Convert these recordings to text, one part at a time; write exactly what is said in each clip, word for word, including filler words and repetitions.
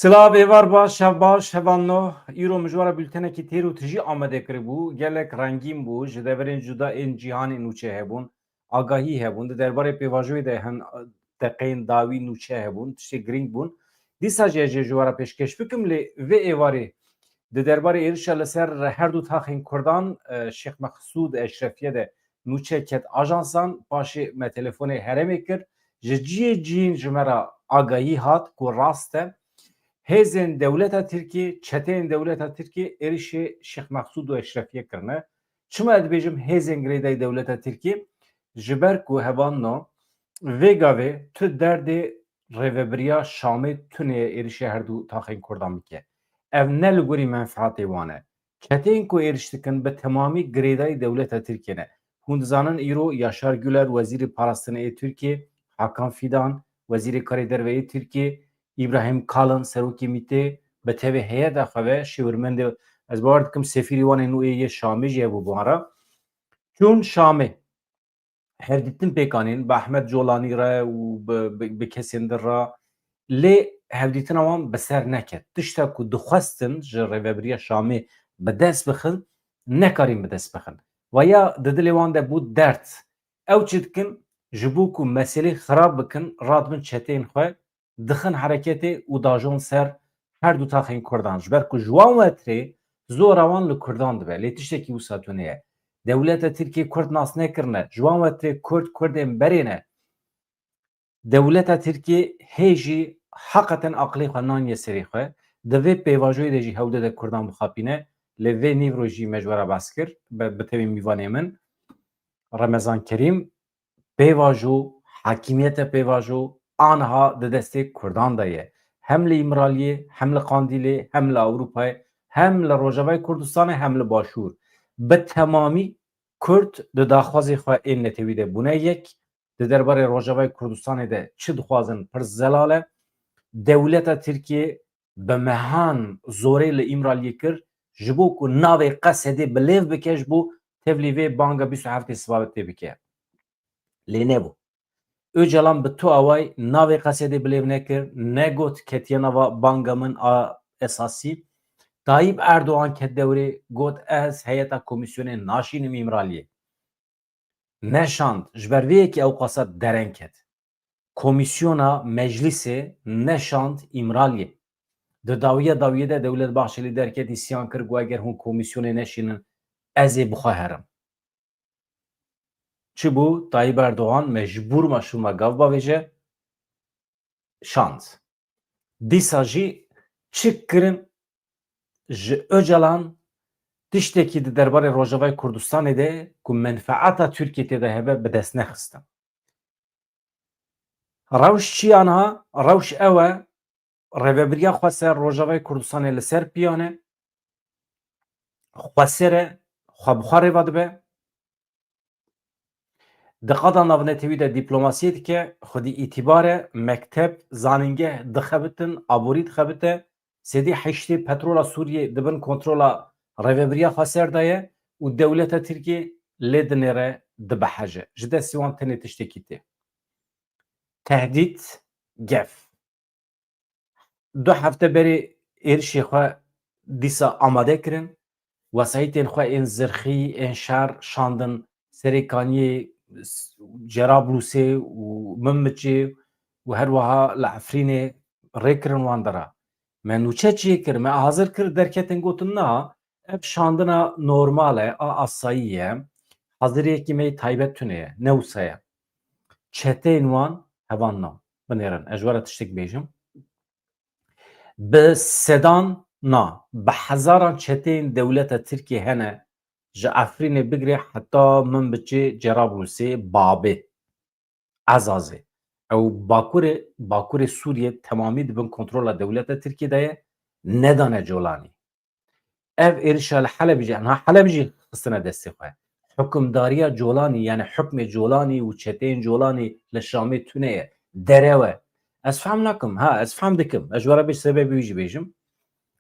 Silav, êvar baş, şev baş, hevalno. Îro min ji we re bültenekî têr û tijî amade kiribû. Gelek rengîn bû. Ji deverên cuda ên cîhanê nûçe hebûn, agahî hebûn. Di derbarê pêvajoyê de hin deqeyên dawî nûçe hebûn. Tiştê girîng bûn. Dîsa jî ez jê ji we re pêşkêş bikim, lê vê êvarê di derbarê êrişa li ser her du taxên Kurdan, e, Şêx Mexsûd Eşrefiye de nûçe ket ajansan, paşê me telefonê herêmê kir. Ji cihê cihîn ji me re agahî hat ku rast e, hêzên dewleta Tirkiyê, çeteyên dewleta Tirkiyê êrişê Şêx Mexsûd û Eşrefiye kirine. Çima ez dibêjim hêzên girêdayî dewleta Tirkiyê? Ji ber ku hevalno vê gavê tu derdê rêvebiriya Şamê tune ye êrişê her du taxên Kurdan bike. Ev ne li gorî menfeatê wan e. Çeteyên ku êriş dikin bi temamî girêdayî dewleta Tirkiyê ne. Hûn dizanin îro Yaşar Güler, wezîrê parastinê yê Tirkiyê, Hakan Fidan, wezîrê karê derve yê Tirkiyê, Îbrahîm Kalin, serokê MÎT'ê, bi tevê heyeta xwe ve şêwirmendê, ez bawer dikim sefîrê wan ê nû ê yê Şamê jî hebû bi wan re. Çûn Şamê. Hevdîtin pêk anîn bi Ehmed Colanî re û bi, bi, bi kesên din re. Lê hevdîtina wan bi ser neket. Tişta ku dixwestin ji rêvebiriya Şamê bi dest bixin, nekarîn bi dest bixin. Ve ya di dilê wan de bû dert. Ew çi dikin? Ji bo ku meselê xirab bikin, radibin çeteyên xwe, dixin hereketê û dajon ser her du taxên Kurdan. Ji ber ku ji wan wetirê zora wan li Kurdan dibe. Lê tiştekî wisa tune ye. Dewleta Tirkiyê Kurd nas nekirine. Ji wan wetirê Kurd, Kurdên berê ne. Dewleta Tirkiyê hê jî heqeten aqilê xwe naniye serê xwe. Di vê pêvajoyê de jî hewde de Kurdan bixapîne. Lê vê nîvro jî me ji we re behs kir. Bi, bi tevî mîvanê min. Remezan Kerîm, pêvajo, hakimiyete pêvajo aniha di destê Kurdan de ye. Hem li Îmraliyê, hem li Qandîlê, hem li Ewropayê, hem li Rojavayê Kurdistanê, hem li Başûr. Bi temamî Kurd di daxwazê xwe ên netewî de bûne yek. Di derbarê Rojavayê Kurdistanê de çi dixwazin pir zelal e. Dewleta Tirkiyê bi mehan zorê li Îmraliyê kir, ji bo ku navê Qesedê bilêv bike, ji bo tevlî vê banga bîst û heftê Sibabetê bike. Lê nebû. Ocalan bi tu awayî navê Qesedê bilêv nekir, negot ketiye nava banga min a esasî. Tayyip Erdogan ket dewrê, got, ez heyeta komîsyonê naşînim Îmraliyê. Neşand, ji ber vê yekê ew qasa dereng ket. Komîsyona meclîsê neşand Îmraliyê. Di dawiya dawiyê de Dewlet Bahçelî derket, îsyan kir, got, eger hûn komîsyonê neşînin, ez ê bi xwe herim. Çi bû? Tayyip Erdogan mecbûr ma şûma gav bavêje, şand. Dîsa jî çi kirin? Ji Ocalan tiştekî di derbarê Rojavayê Kurdistanê de ku menfeata Tirkiyê tê de hebe bi dest nexistin. Rewş çi ya niha? Rewş ew e, rêvebiriya xweser Rojavayê Kurdistanê li ser piyan e, xweser e, xwe bi xwe rêva dibe. Di qada navnetewî de dîplomasiyê dike, xwedî îtîbar e, mekteb, zanîngeh dixebitin, aborî dixebite, sêdî heştê petrola Sûriyê di bin kontrola rêvebiriya xweser de ye û dewleta Tirkiyê lê dinêre dibiheje. Ji destê wan tenê tiştekî tê. Tehdît, gef. Du hefte berê êrişê xwe dîsa amade kirin. Wesayîtên xwe ên zirxî, ên şer şandin Serêkaniyê, Cerablusê û Minbicê û her wiha li Efrînê rê kirin wan dera. Me nûçe çê kir, me hazir kir, derketin gotin na, ev şandina normal e, a asayî ye. Haziriyekî me yê taybet tune ye, ne wisa ye. Çeteyên wan hevan na. Binêrin, ez ji we re tiştek bêjim. Bi sedan na, bi hezaran çeteyên dewleta Tirkiyê hene, ji Efrînê bigire heta Minbicê, Cerablusê, Babê, Ezazê. Ew bakurê, bakurê Sûriyê temamî di bin kontrola dewleta Tirkiyê de ye, nedane Colanî. Ev êrişa li Helebê jî, niha Heleb jî xistine destê xwe. Hukimdariya Colanî, yani hukmê Colanî û çeteyên Colanî li Şamê tune ye. Derew e. Ez fehm nakim. Ha, ez fehm dikim. Ez ji we re bêj sebebê wî jî bêjim.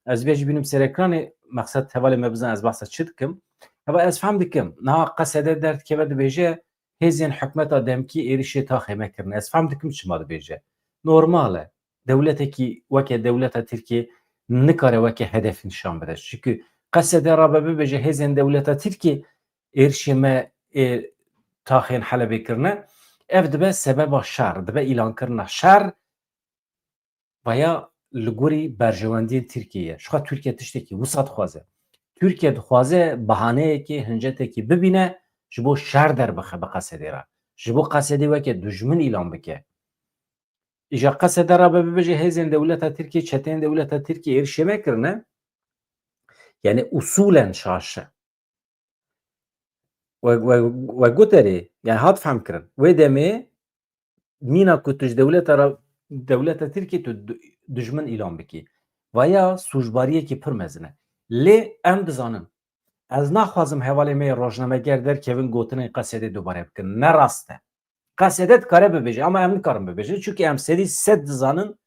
Ez vê jî bînim ser ekranê, mexsed hevalê me bizan ez behsa çi dikim. Heva ez fehm dikim. Niha Qesede derdikeve dibêje, hêzên hikûmeta demkî êrişê taxê me kirine. Ez fehm dikim çima dibêje. Normal e. dewletekî weke dewleta Tirkiyê nikare weke hedefî nîşan bide. Çimkî Qesede rabe bibêje hêzên dewleta Tirkiyê êrişê me ê taxên Helebê kirine, ev dibe sebeba şer, dibe îlankirina şer, vaya li gorî berjewendiyên Tirkiyê ye. Ji xwe Tirkiye tiştekî wisa dixwaze. Tirkiye dixwaze bahaneyekê, hincetekî bibîne, ji bo şer derbixe bi Qesedê re. Ji bo Qesedê weke dijmin îlan bike. Îja Qesede re bibêje hêzên dewleta Tirkiyê, çeteyên dewleta Tirkiyê êrişê me kirine, yani usulen şaş e. We, we, we goterê, yani hat fehm kirin. Wê demê mîna ku tu ji dewleta re, dewleta Tirkiyê tu du-, dijmin îlan bikî. Vaya sûcbariyekî pir mezin e. Lê em dizanin. Ez naxwazim hevalê me yê rojnameger derkevin gotinên Qesedê dubare bikin. Ne rast e. Qesede dikare bibêje, ama em nikarin bibêjin. Çimkî em sedî sed dizanin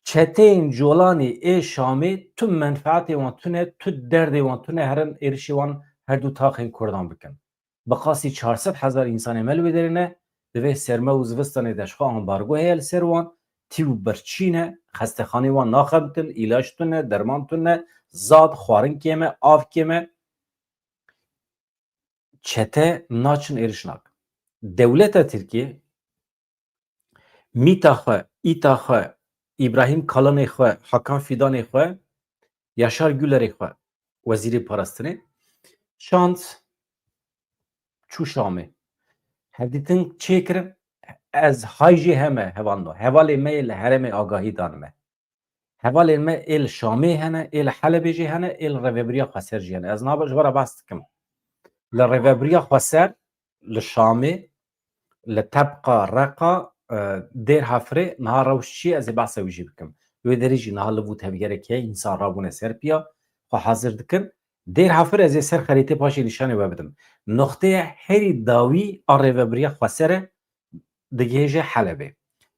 çeteyên Colanî ê Şamê tu menfeetê wan tune, tu derdê wan tune, herin êrişê wan her du taxên Kurdan bikin. Bi qasî çar sed hezar însanê me li wê derê ne, di vê serme û zivistanê de ji xwe ambargo heye li ser wan, tî û birçî ne, xestexanê wan naxebitin, îlaç tune, derman tune, zad, xwarin kêm e, av kêm e. Çete naçin êriş nakin. Dewleta Tirkiyê mîta xwe, îta xwe, Îbrahîm Kalanê xwe, Hakan Fîdanê xwe, Yaşar Gülerê xwe, wezîrê parastinê, şand çû Şamê. Hevdîtin çêkirin, ez hay jê heme hevando. Hevalê me yê li herêmê agahî danime. Hevalên me ê li Şamê hene, ê li Helebê jî hene, ê li Rêvebiriya Xweser jî hene. Ez niha ji we re behs dikim. Li Rêvebiriya Xweser, li Şamê, li Tebqa, Reqa, e, Dêr Hefrê, niha rewş çi ye, ez ê behsa wî jî bikim. Wê derê jî niha liv û tevgerek heye, însan rabûne ser piya, xwe hazir dikin. Dêr Hefir ez ê ser xerîtê paşê nîşanê we bidim. Noxteya herî dawî a Rêvebiriya Xweser e, digihêje Helebê.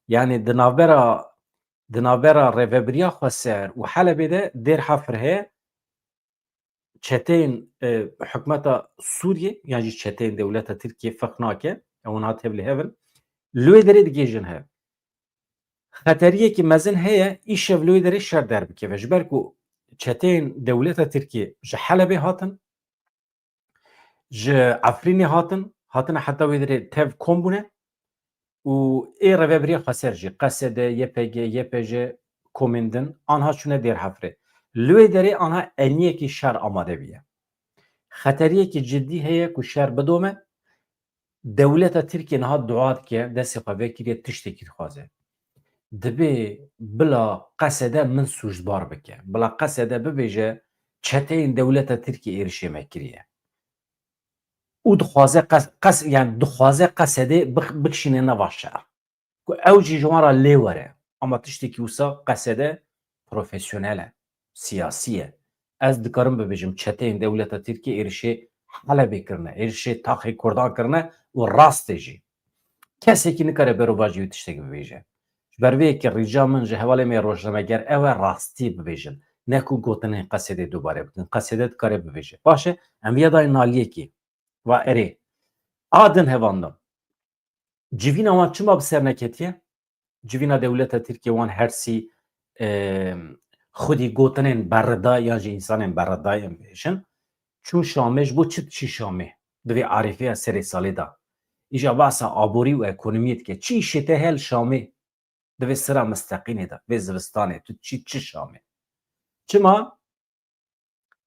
Yani di navbera, di navbera Rêvebiriya Xweser û Helebê de Dêr Hefir heye, çeteyên, e, hikûmeta Sûriyê yan jî çeteyên dewleta Tirkiyê ferq nake, ew niha tevlî hev in. Li wê derê digihêjin hev. Xeteriyekî mezin heye, îşev li wê derê şer derbikeve. Ji ber ku çeteyên dewleta Tirkiyê ji Helebê hatin, ji Efrînê hatin, hatine heta wê derê tev kom bûne û ê Rêvebiriya Xweser jî, Qesede, Y P G, Y P J, komên din, anha çûne Dêr Hefrê. Li wê derê anha eniyekî şer amade bûye. Xeteriyekî cidî heye ku şer bidome. Dewleta Tirkiyê niha dua dike, destê xwe vekiriye, tiştekî dixwaze. Dibê bila Qesede min sûcbar bike. Bila Qesede bibêje, çeteyên dewleta Tirkiyê êrişê me kiriye. Û dixwaze qes-, qes-, yani dixwaze Qesedê bix-, bikişîne nava şer. Ku ew jî ji wan re lê were. Ama tiştekî wisa Qesede profesyonel e, siyasî ye. Ez dikarim bibêjim, çeteyên dewleta Tirkiyê êrişê Helebê kirine, êrişê taxê Kurdan kirine û rast e jî. Kesekî nikare berovajî wî tiştekî bibêje. Ji ber vê yekê rica min ji hevalê me rojnameger ew e, rastî bibêjin. Ne ku gotinên Qesedê dubare bikin. Qesede dikare bibêje. Baş e, em viya dayên aliyekê. Va erê. A din hevandan. Civîna wan çima bi ser neketiye? Civîna dewleta Tirkiyê wan hersî, e, xwedî gotinên berida yan jî însanên berida yên bêjin. Çûn Şamê, ji bo çi diçî Şamê? Di vê arîfeya serê salê de. Îja behsa aborî û ekonomiyê dike. Çi îşê te heye li Şamê? Divê sira misteqînê de, vê zivistanê, tu çi, çi Şamê? Çima?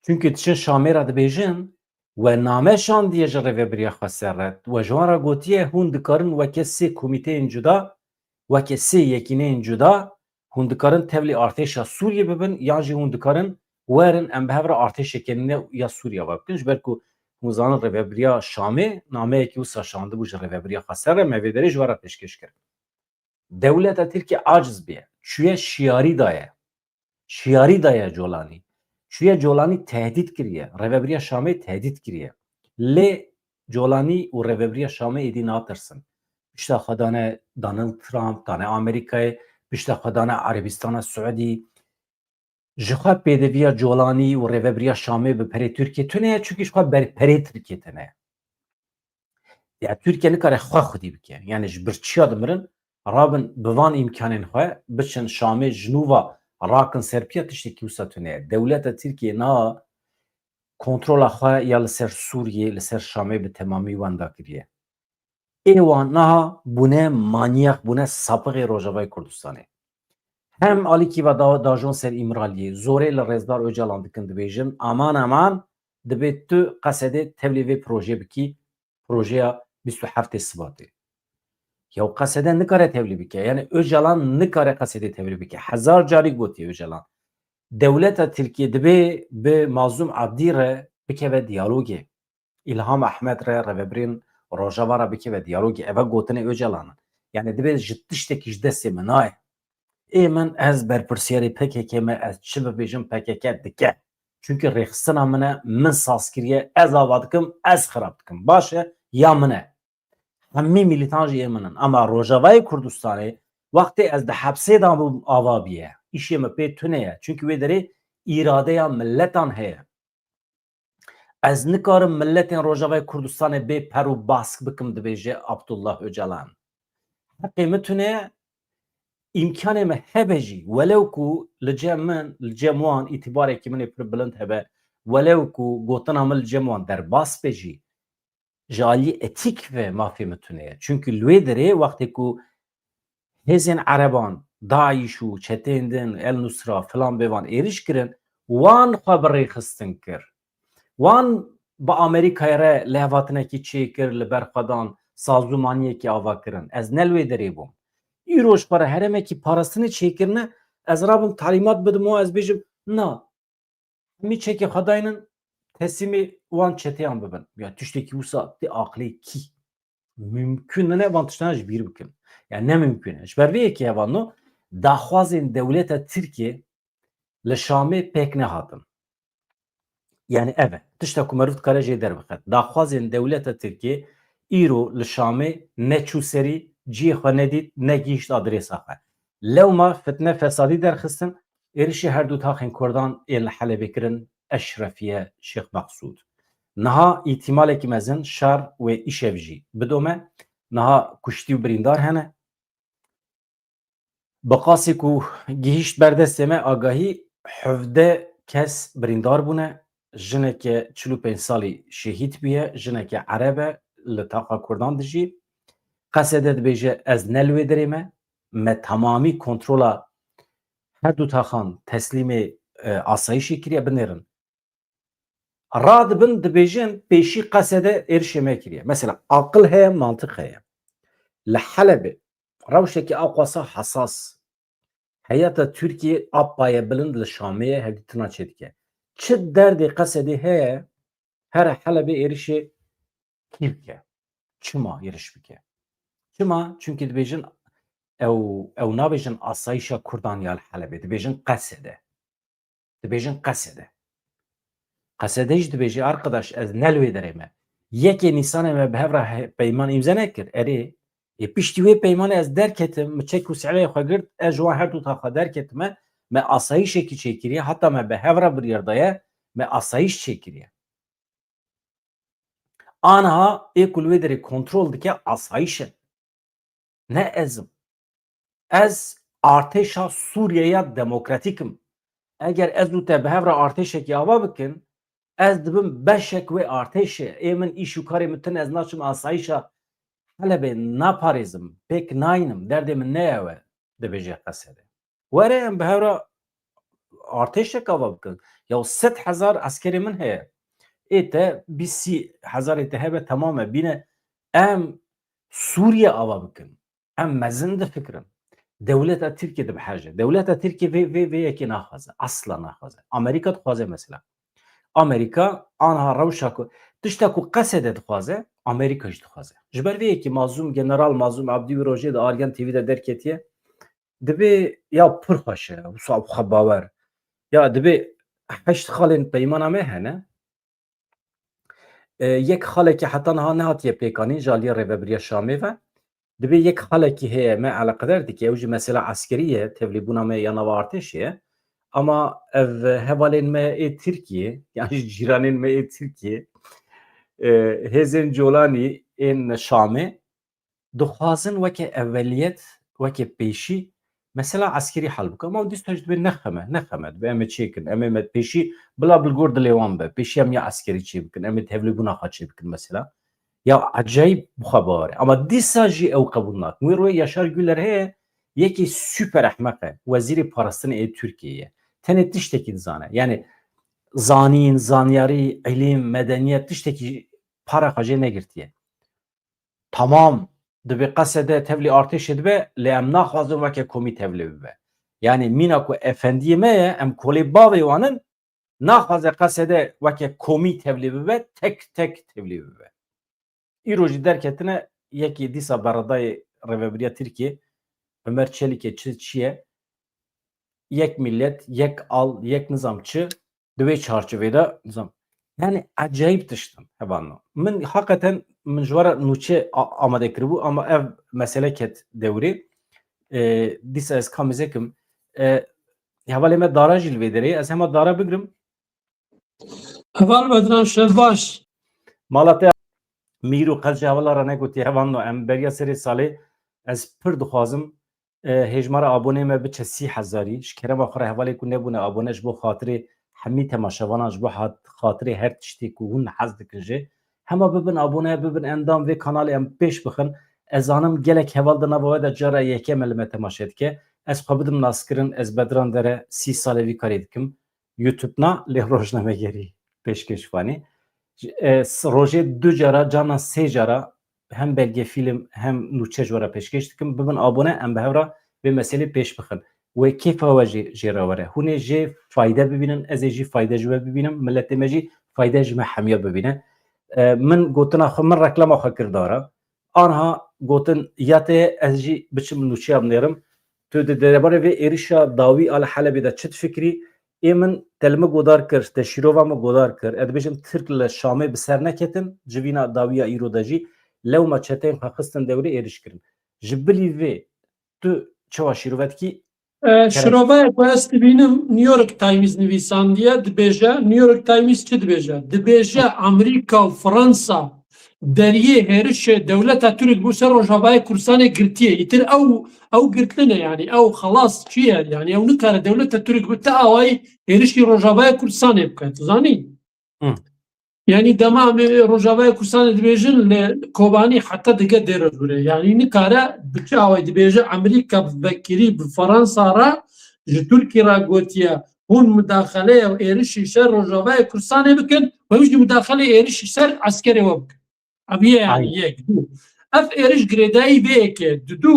Çimkî diçin Şamê re dibêjin, we name şandiye ji Rêvebiriya Xweser re, we ji wan re gotiye, hûn dikarin weke sê komîteyên cuda, weke sê yekîneyên cuda, hûn dikarin tevlî artêşa Sûriyê bibin, yan jî hûn dikarin werin em bi hev re artêşeke nû ya Sûriya ve bikin, ji ber ku hûn zanin Rêvebiriya Şamê nameyekî wisa şandibû ji Rêvebiriya Xweser re, me vê derê ji we re pêşkêş kir. Dewleta Tirkiyê aciz bûye. Çûye şiyarî daye. Şiyarî daye Colanî. Çûye Colanî tehdît kiriye. Rêvebiriya Şamê tehdît kiriye. Lê Colanî û Rêvebiriya Şamê êdî natirsin. Pişta xwe dane Donald Trump, dane Amerîkayê, pişta xwe dane Erebistana Siûdî. Ji xwe pêdiviya Colanî û Rêvebiriya Şamê bi perê Tirkiyê tune ye, çimkî ji xwe ber-, perê Tirkiyê tune ye. Ya Tirkiye nikare xwe xwedî bike. Yani ji birçiya dimirin, rabin bi van îmkanên xwe biçin Şamê ji nû ve rakin ser piya, tiştekî wisa tune ye. Dewleta Tirkiyê niha kontrola xwe ya li ser Sûriyê, li ser Şamê bi temamî wenda kiriye. Ê wan niha bûne manyak, bûne sapixê Rojavayê Kurdistanê. Hem alîkî ve da-, dajon ser Îmraliyê, zorê li Rêzdar Ocalan dikin, dibêjin, aman aman, dibê tu Qesedê tevlî vê projê bikî, projeya bîst û heftê Sibatê. Ya Qesede nikare tevlî bike. Yani Ocalan nikare Qesedê tevlî bike. Hezar carî gotiye Ocalan. Dewleta Tirkiye dibê bi Mazlûm Abdî re bikeve diyalogê. Îlham Ehmed re, rêvebirên Rojava re bikeve diyalogê. Eve gotinê Ocalan in. Yani dibê ji tiştekî ji destê min nayê. Ê min, ez berpirsiyarê P K K me, ez çi bibêjim P K K dike. Çunkî rêxistina min e, min saz kiriye, ez ava dikim, ez xirab dikim. Baş e, ya min e. Hemî milîtan jî ê min in. Ama Rojavayê Kurdistanê, wextê ez di hepsê de bûm, ava bûye. Îşê min pê tune ye. Çunkî wê derê îradeya miletan heye. Ez nikarim miletên Rojavayê Kurdistanê bê per û bask bikim, dibêje Abdullah Ocalan. Heqê min tune ye, îmkanê min hebe jî, welew ku li cem min, li cem wan îtîbarekî min ê pir bilind hebe, welew ku gotina min li cem wan derbas be jî, ji aliyê etîk ve mafê min tune ye. Çunkî li wê derê wextê ku hêzên ereban, DAIŞ û çeteyên din, El Nusra, filan bê van êrîş kirin, wan xwe bi rêxistin kir. Wan bi Amerîkayê re lêhvatinekî çêkir, li ber xwe dan, sazûmaniyekî ava kirin. Ez ne li wê derê bûm. Îro ji xwe re herêmekî parastinê çêkirine, ez rabim talîmat bidim û ez bêjim, na, hemî çekê xwe daynin, teslîmê wan çeteyan bibin. Ya tiştekî wisa tê aqilê kî? Mimkun nine van tiştana ji bîr bikin. Yani ne mimkun e. Ji ber vê yekê hevalno daxwazên dewleta Tirkiye li Şamê pêk nehatin. Yani ev e. Tişta ku meriv dikare jê derbixe. Daxwazên dewleta Tirkiye îro li Şamê neçû serî, cihê xwe nedît, negihişt adrêsa xwe. Lewma fitne fesadî derxistin, êrişî her du taxên Kurdan ên li Helebê kirin, Eşrefiye, Şêx Meqsûd. Niha îtîmalekî mezin şer wê îşev jî bidome. Niha kuştî û birîndar hene. Bi qasî ku gihîşt ber destê me agahî, hevdeh kes birîndar bûne, jineke çil û pênc salî şehîd bûye, jineke ereb e, li taxa Kurdan dijî. Qesede dibêje, ez ne li wê derê me, me temamî kontrola her du taxan teslîmê, e, asayîşê kiriye, binêrin. Radibin dibêjin pêşî Qesede êrişê me kiriye. Mesela aqil heye, mantiq heye. Li Helebê rewşekî aqwasa hesas, heyeta Tirkiyê a payebilind li Şamê ye, hevdîtina çêdike. Çi derdê Qesedê heye, here Helebê êrişê kî bike? Çima êriş bike? Çima? Çunkî dibêjin ew, ew nabêjin asayîşa Kurdan ya li Helebê, dibêjin Qesede. Dibêjin Qesede. Qesede jî dibêje, arkadaş, ez ne li wê derê me. Yekê Nîsanê me bi hev re he-, peyman îmze nekir. Erê, ê piştî wê peymanê ez derketim, min çek û silehê xwe girt, ez ji wan her du taxa derketime, me asayîşekî çêkiriye, heta me bi hev re biryar daye, me asayîş çêkiriye. Aniha ê ku li wê derê kontrol dike asayîş e. Ne ez im. Ez artêşa Sûriyeya demokratîk im. Eger ez û te bi hev re artêşekî ava bikin, ez dibim beşek wê artêşê. Ê min îş û karê min tune, ez naçim asayîşa Helebê naparêzim, pêk naynim, derdê min ne ew e, dibêje Qesede. Were em bi hev re artêşek ava bikin. Ya sed hezar eskerê min heye. Ê te bîst sî hezarê te hebe, temam e. Bîne em Sûriye ava bikin. Em mezin difikirin. Dewleta Tirkiye dibiheje. Dewleta Tirkiye vê, vê, vê yekê naxwaze. Asla naxwaze. Amerîka dixwaze mesela. Amerîka aniha rewşa ku, tişta ku Qesede dixwaze, Amerîka jî dixwaze. Ji ber vê yekê Mazlûm, General Mazlûm Abdî wî rojê di Aryan T V de derketiye. Dibê ya pir xweş e, wisa bi xwe bawer. Ya dibê heşt xalên peymana me hene. E, yek xalekî heta niha nehatiye pêkanîn ji aliyê Rêvebiriya Şamê ve. Dibê yek xalekî heye me eleqeder dike, ew jî mesela eskerî ye, tevlîbûna me ya nava artêşê ye. Ama ev hevalên me ê Tirkiyê, yani jî cîranên me ê Tirkiyê, e, hêzên Colanî ên Şamê, dixwazin weke eweliyet weke pêşî mesela eskerî hal bike. Ama dîsa jî dibe nexeme, nexeme. Dibe em ê çêkin, em ê me pêşî bila bilgor dilê wan be. Pêşî em ya eskerî çê bikin, em ê tevlîbûna xwe çê bikin mesela. Ya ecayîb bi xwe bawer e. Ama dîsa jî ew qebûl nakin. Wê rûyê Yaşar Güler heye, yekî super ehmeq e. Wezîrê parastinê ê Tirkiyeyê ye. Tenê tiştekî dizane. Yani zanîn, zanyarî, îlim, medeniyet tiştekî para xwe jê negirtiye. Tamam, dibê qesede tevlî artêşê dibe, lê em naxwazin weke komî tevlî bibe. Yani mîna ku efendiyê me ye, em kolê bavê wan in, naxwaze qesede weke komî tevlî bibe, tek tek tevlî bibe. Îro jî derketine yekî dîsa beredayê Rêvebiriya Tirkiyê, Ömer Çelikê çi çi ye, yek millet, yek al, yek nizam çi, di wê çarçovê de nizam. Yani ecayîb tişt in, hevalno. Min heqeten min ji we re nûçe a-, amade kiribû, ama ev mesele ket dewrê. E, dîsa ez ka mizek im. E, hevalê me Dara jî li vê derê ye. Ez hema Dara bigirim. Heval Bedran, şev baş. Mala te mîr û qelcê hevala re negotî, hevalno, em beriya serê salê ez pir dixwazim, e, hêjmara aboneyê me biçe sî hezarî. Ji kerema xwe re hevalê ku nebûne abone, ji bo xatirê hemî temaşevanan, ji bo hat-, xatirê her tiştê ku hûn hez dikin jê, hema bibin abone, bibin endam vê kanalê, em pêş bixin. Ez zanim gelek heval di nava we de cara yekem e li me temaşe dike. Ez xwe bidim naskirin, ez Bedran Dere, sî salê vî karê dikim. YouTube na, lê rojnamegerî pêşkêş fanî. E, s-, rojê du cara, carna sê cara hem belgefîlm hem nûçe ji we re pêşkêş dikim. Bibin abone, em bi hev re vê meselê pêş bixin. Wê kêfa we jê, jê re were. Hûn ê jê fayde bibînin, ez ê jî fayde ji we bibînim, miletê me jî fayde ji me hemiya bibîne. E, min gotina xwe, min reklama xwe kir Dara. Anha gotin ya te ye, ez jî biçim nûçeya binêrim. Tu di derbarê vê êrişa dawî a li Helebê de çi difikirî? Ê min te li min godar kir, te şîrova min godar kir. Ez dibêjim Tirk li Şamê bi ser neketin, civîna dawiya îro de jî lewma çeteyên xwe xistin dewrê êriş kirin. Ji bilî vê tu çawa şîrove dikî? E, şiroveyek ku ez dibînim New York Times nivîsandiye, dibêje, New York Times çi dibêje? Dibêje Amerîka û Fransa deriyê hêrişê dewleta Tirk bo ser Rojavayê Kurdistanê girtiye. Îtir ew, ew girtine, yani ew xelas çi ye? Yani ew nikare dewleta Tirk bi ti awayî hêrişî Rojavayê Kurdistanê bike. Tu zanî? Hı. Yani dema em ê Rojavayê Kurdistanê dibêjin li Kobanî heta dige dêre zûre. Yani nikare bi çi awayî dibêje Amerîka bi vekirî bi Fransa re ji Tirkî re gotiye hûn mudaxeleya û êrişî ser Rojavayê Kurdistanê bikin, we jî mudaxelê êrişî ser eskerê we bikin. Ev ye yani yek, du. Ev êriş girêdayî vê yekê, didu,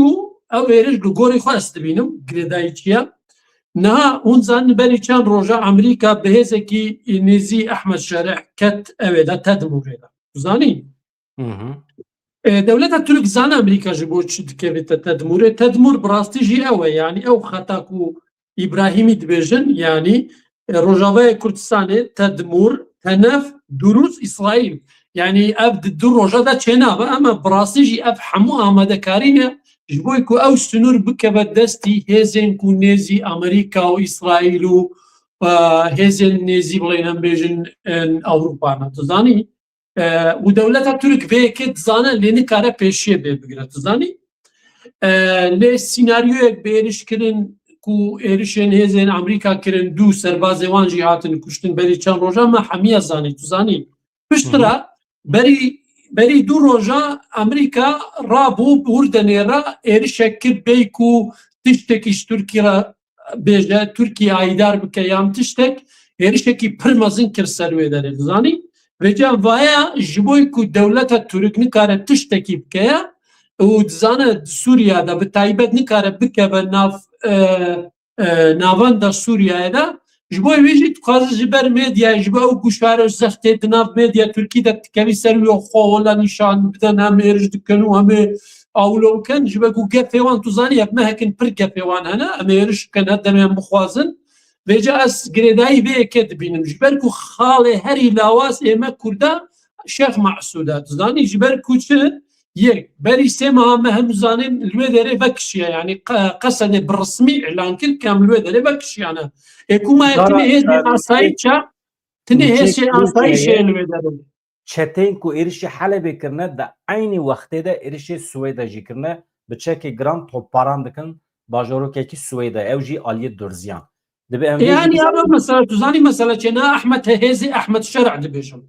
ev êriş li gorî xwe ez dibînim, girêdayî çi ye? Niha hûn zanin berî çend roja Amerîka bi hêzekî nêzî Ehmed Şereh ket evê de, Tedmûrê de. Tu zanî? Hı hı. E, dewleta Tirk zane Amerîka ji bo çi dikevite Tedmûrê. Tedmûr bi rastî jî ew e, yani ew xeta ku Îbrahîmî dibêjin, yanî, e, Rojavayê Kurdistanê, Tedmûr, Tenef, Durûz, Îsraîl. Yanî ev di du roja de çênabe, ama bi rastî jî ev hemû amadekarî ne ji bo ku ew sinûr bikeve destî hêzên ku nêzî Amerîka û Îsraîl û, e, hêzên nêzî, bilên em bêjin, e, Ewropa ne. Tu zanî? E, û dewleta Tirk vê yekê dizane, lê nikare pêşiyê bê bigire, tu zanî? E, lê sînaryoyek bi êriş kirin ku êrişên hêzên Amerîka kirin, du serbazê wan jî hatin kuştin berî çend roja, me hemiya zanî, tu zanî? Piştre berî, berî du roja Amerîka rabû, bi wir de nêra êrişek kir, bêyî ku tiştekî ji Tirkî re bêje, Tirkî ayîdar bike yan tiştek, êrişekî pir mezin kir ser wê derê, dizanî? Vêca vaya ji bo ku dewleta Tirk nikare tiştekî bikeya û dizane di Sûriya de bi taybet nikare bikeve nav, e, e, navenda Sûriyeyê de, ji bo wê jî dixwaze ji ber medyayê, ji bo ew guşare û zextê di nav medya Tirkî de dikevî ser wî xwe wela nîşan bidin, em êriş dikin û em ê awlo bikin, ji ber ku gefê wan tu zanî, ev mehekin pir gefê wan hene, em êriş bikin, her demê em bixwazin. Vêca ez girêdayî vê yekê dibînim. Ji ber ku xalê herî lawaz ê me Kurda Şêx Mesûd e. Tu zanî ji ber ku çi? Yek, berî sê meha me hemû zanîn li wê derê vekişiye. Yanî qe-, qesedê bi resmî îlan kir ku em li wê derê vekişiyane. Ê ku ma yek Dara, tinê hêzên e, asayî ça, tinê nûçe hêzên asayî şeye li wê derê. Çeteyên ku êrişê Helebê kirine, di eynî wextê de êrişê Swêdê jî kirine, bi çekê giran topbaran dikin bajorokekî Swêdê, ew jî aliyê Durziyan. Dibe em vê jî Yani bizanin. Ama mesela tu zanî mesela çêna Ehmed he hêzê Ehmed Şer'a dibêjim.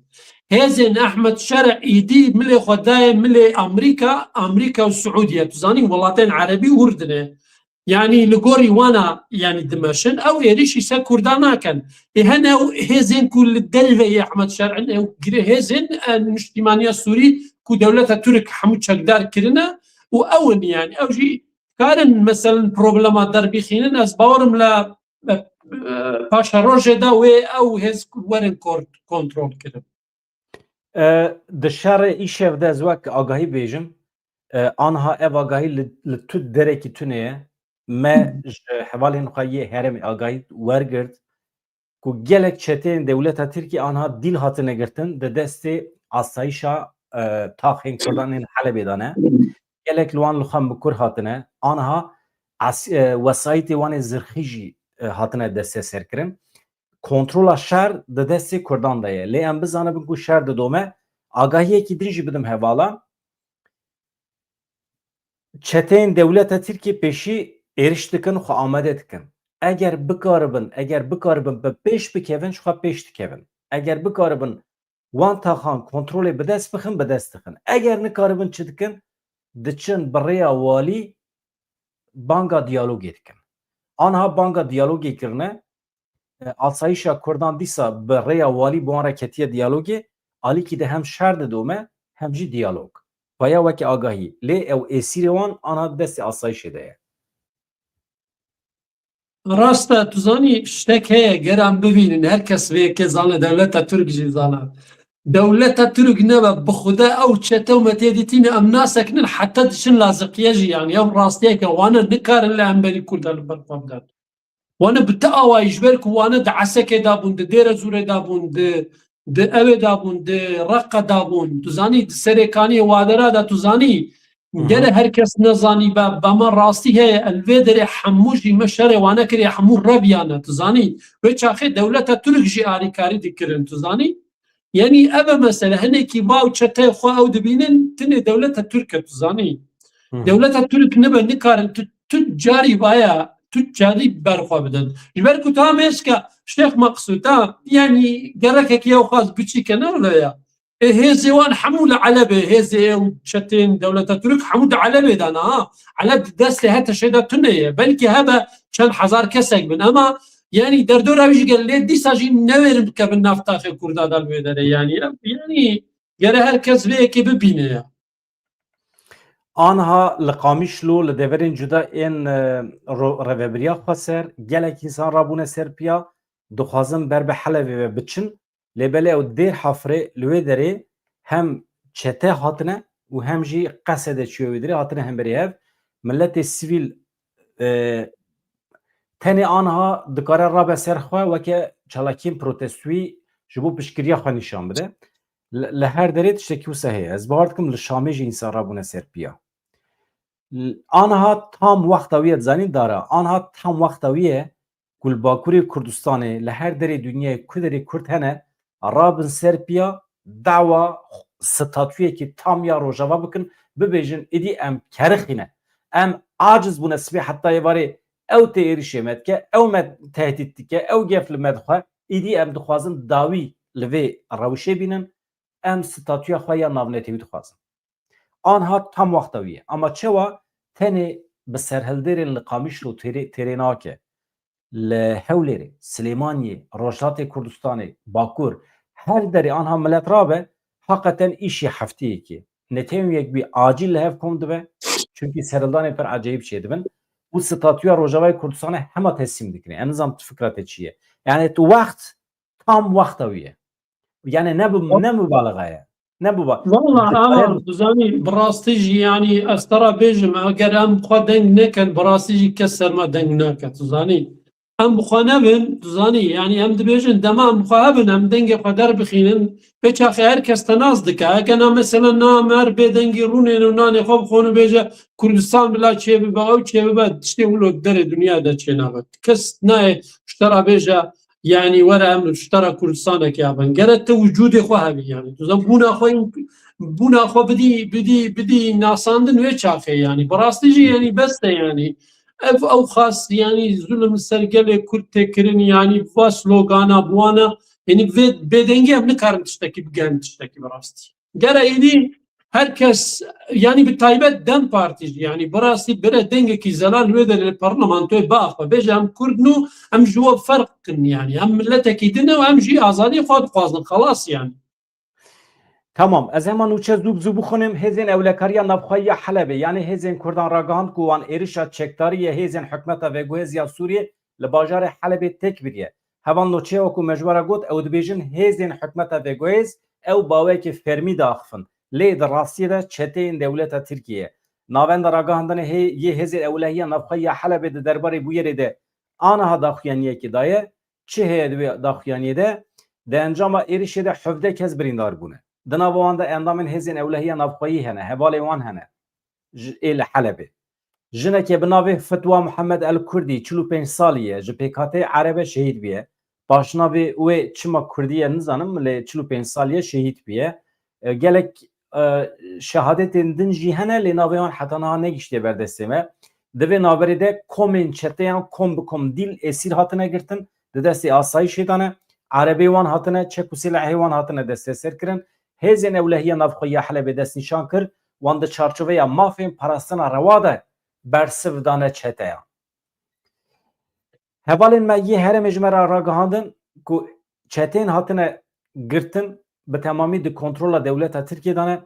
Hêzên Ehmed Şer'a îdî milê xwe dayê milê Amerîka, Amerîka û Siûdiye. Tu zanî welatên Erebî û Urdinê. Yani li gorî wana yani dimeşin. Ew êrîşî ser Kurdan nakin. Ê hene ew hêzên ku li derveyê Ehmed Şer'in ew girê hêzên e, niştîmaniya Sûrî ku dewleta Tirk hemû çekdar kirine û ew in yani. Ew jî karin meselen problema derbixînin. Ez bawerim le e, e, paşerojê de wê ew hêz werin kor-, kontrol kirin. E, di şerê îşev de ez wek agahî bêjim, e, anha ev agahî li, li tu derekî tune ye. Me ji hevalên xwe yê herêmê agahî wergirt ku gelek çeteyên dewleta Tirkî anha dîl hatine girtin di destê asayîşa, e, taxên Kurdan ên Helebê de ne. Gelek li wan li xwe mikur hatine. Anha as-, e, wesayîtê wan ê zirxî jî, e, hatine desteserkirin. Kontrola şer di destê Kurdan de ye. Lê em bizanibin ku şer didome. Agahiyekî din jî bidim hevalan. Çeteyên dewleta Tirkiyê pêşî êriş dikin, xwe amade dikin. Eger bikaribin, eger bikaribin bi pêş bikevin, ji xwe pêş dikevin. Eger bikaribin wan taxan kontrolê bi dest bixin, bi dest dixin. Eger nikaribin çi dikin? Diçin bi rêya walî banga diyalogê dikin. Anha banga diyalogê kirine, e, asayîşa Kurdan dîsa bi rêya walî bi wan re ketiye diyalogê, alîkî de hem şer didome, hem jî diyalog. Paya weke agahî. Lê ew êsîrê wan anha di destê asayîşê de ye. Rast e, tu zanî, ştek heye, ger em bibînin, her kes vê yekê zane, dewleta Tirk jî zane. Dewleta Tirk nebe, bi Xuda ew çete û me tê dîtîne, em nasekinin, heta diçin laziqiye jî, yani, ew rastiyeke wane nikarin li hemberî Kurda li ber xwe bidin. Wane bi ti awayî, ji ber ku wane di Esekê de bûn, di Dêre Zûrê de bûn, di, di ewê de bûn, di Reqa de bûn, tu zanî, di Serêkaniyê Wadera de, tu zanî, Hı hı. Gere her kes nezanî be, be me rastî heye, el vê derê hemû jî me şerê wane kiriye, hemû reviyane, tu zanî. Wê çaxê dewleta Tirk jî alîkarî dikirin, tu zanî. Yanî ev e mesele, hinekî va û çeteyê xwe ew dibînin, tinê dewleta Tirk e, tu zanî. Hı hı. Dewleta Tirk nibe, nikarin tu, tu carî vaya, tu carî ber xwe bidin. Ji ber ku ta mêske Şêx Meqsûd, ta, yanî gerekekî ew xwaz biçîke ne wilo ya. Ê, hêzê wan hemû li Elebê, hêzê ew çetên dewleta Tirk hemû di Elebê de ne, ha. Eleb di destê HTŞ'ê de tune ye. Belkî hebe çend hezar kesek bin, ama yanî derdora wî jî gel lê dîsa jî newêrin bikevin nav taxê Kurda de li wê derê, yanî, yanî gere her kes vê yekê bibîne ya. Anha li Qamişlo, li deverên cuda ên, e, ro-, rêvebiriya xweser, gelek însan rabûne ser piya, dixwazin ber bi Helebê ve biçin, lê belê ew dêr hafirê li wê derê hem çete hatine û hem jî Qesede çûye wê derê hatine hemberî hev. Miletê sivîl, e, tenê anha dikare rabe ser xwe weke çalakiyên protestûyî ji bo piştgiriya xwe nîşan bide. Li, li her derê tiştekî wisa heye. Ez bawer dikim li Şamê jî însan rabûne ser piya. L-, anha tam wexta wî ye, dizanîn dara, anha tam wexta wî ye ku li Bakurê Kurdistanê, li her derê dinyayê ku derê Kurd hene, rabin ser piya, dawa statuyekî tam ya Rojava bikin, bibêjin, êdî em kerixî ne. Em aciz bûne, sibê heta êvarê ew tê êrişê me dike, ew me tehdît dike, ew gef li me dixwe, êdî em dixwazin dawî li vê rewişê bînin, em statûya xwe ya navnetewî dixwazin. Anha tam wexta wî ye. Ama çawa tenê bi serhildêrên li Qamişlo têrê, têrê nake? Li Hewlêrê, Silêmaniyê, Rojhilatê Kurdistanê, Bakur, her derê anha milet rabe, heqeten îşê hefteyekê. Netewên Yekbûyî acîl li hev kom dibe, çunkî serhildanên pir ecayîb çêdibin û statûya Rojavayê Kurdistanê hema teslîm dikin. Ez nizam tu fikra te çi ye? Yani tu wext tam wexta wî ye. Yani ne bi, ne mubalaxa ye. Ne biba. Valla ama tu zanî, bi rastî jî, yanî ez te re bêjim, eger em bi xwe deng nekin, bi rastî jî kes ser me deng nake, tu zanî. Em bi xwe nebin, tu zanî, yanî em dibêjin, dema em bi xwe hebin, em dengê xwe derbixînin, pê çaxê her kes te nas dike. Heke na mesela na mer bê dengî rûnên û nanê xwe bixwin û bêje, Kurdistan bila çêbibe, ew çêbibe, tiştê wilo derê dinya de çênabe. Kes nayê ji te re bêje, Yanî were em ji te re Kurdistanekê abin. Gere tu wicûdê xwe hebî yanî. Tu zan bûna xwe, bûna xwe bidî, bidî, bidî nasandin wê çaxê yanî. Bi rastî jî yanî bes e yanî. Ev ew xas yanî zulm ser gelê Kurd tê kirin yanî va slogana bi wana yanî vê bêdengî em nikarin tiştekî bigerin tiştekî bi rastî. Gere êdî her kes, yanî bi taybet DEM Partî jî, yanî bi rastî bire dengekî zelal wê de li parlamentoyê biaxe. Bêje em Kurd in û em ji we ferq kin, yanî em miletekî din ne û em jî azadiyê xwe dixwazin, xelas yanî. Tamam, ez hema nûçe zû bi zû bixwînim. Hêzên Ewlekariya Navxweyî ya Helebê, yanî hêzên Kurdan ragihand ku wan êrişa çekdarî yê hêzên hikûmeta veguhêz ya Sûriyê li bajarê Helebê têk biriye. Heval nûçeya ku me ji we re got, ew dibêjin hêzên hikûmeta veguhêz ew bawekê fermî diaxifin. Lê di rastiyê de çeteyên dewleta Tirkiyê ye. Navenda ragihandinê hê-, yê Hêzên Ewlehiya Navxweyî ya Helebê di derbarê bûyerê de aniha daxuyaniyekê daye. Çi heye di wê daxuyaniyê de? Di encama êrişê de hevdeh kes birîndar bûne. Di nava wan de endamên Hêzên Ewlehiya Navxweyî hene, hevalên wan hene. Ji, ê li Helebê. Jinekê bi navê Fetwa Muhammed El Kurdî, çil û pênc salî ye, ji pêkhateyê Erebe şehîd bûye. Paşnavê wê çima Kurdî ye nizanim, lê çil û pênc salî ye şehîd bûye. E, gelek, e, şehadetên din jî hene, lê navê wan heta niha negihiştiye ber destê me. Di vê navberê de komên çeteyan kom bi kom dîl êsîr hatine girtin, di destê asayîşê de ne. Erebê wan hatine, çek û silahê wan hatine desteserkirin. Hêzên Ewlehiya Navxweyî ya Helebê destnîşan kir, wan di çarçoveya mafên parastina rewa de bersiv dane çeteyan. Hevalên me yê herêmê ji me re ragihandin ku çeteyên hatine girtin bi temamî di kontrola dewleta Tirkiyê de ne.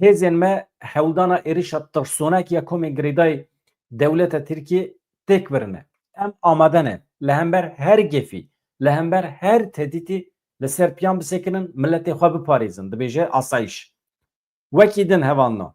Hêzên me hewldana êrişa tirsonek ya komên girêdayî dewleta Tirkiyê têk birine. Em amade ne li hember her gefî, li hember her tehdîtî li ser piyan bisekinin, miletê xwe biparêzin, dibêje asayîş. Wekî din hevalno.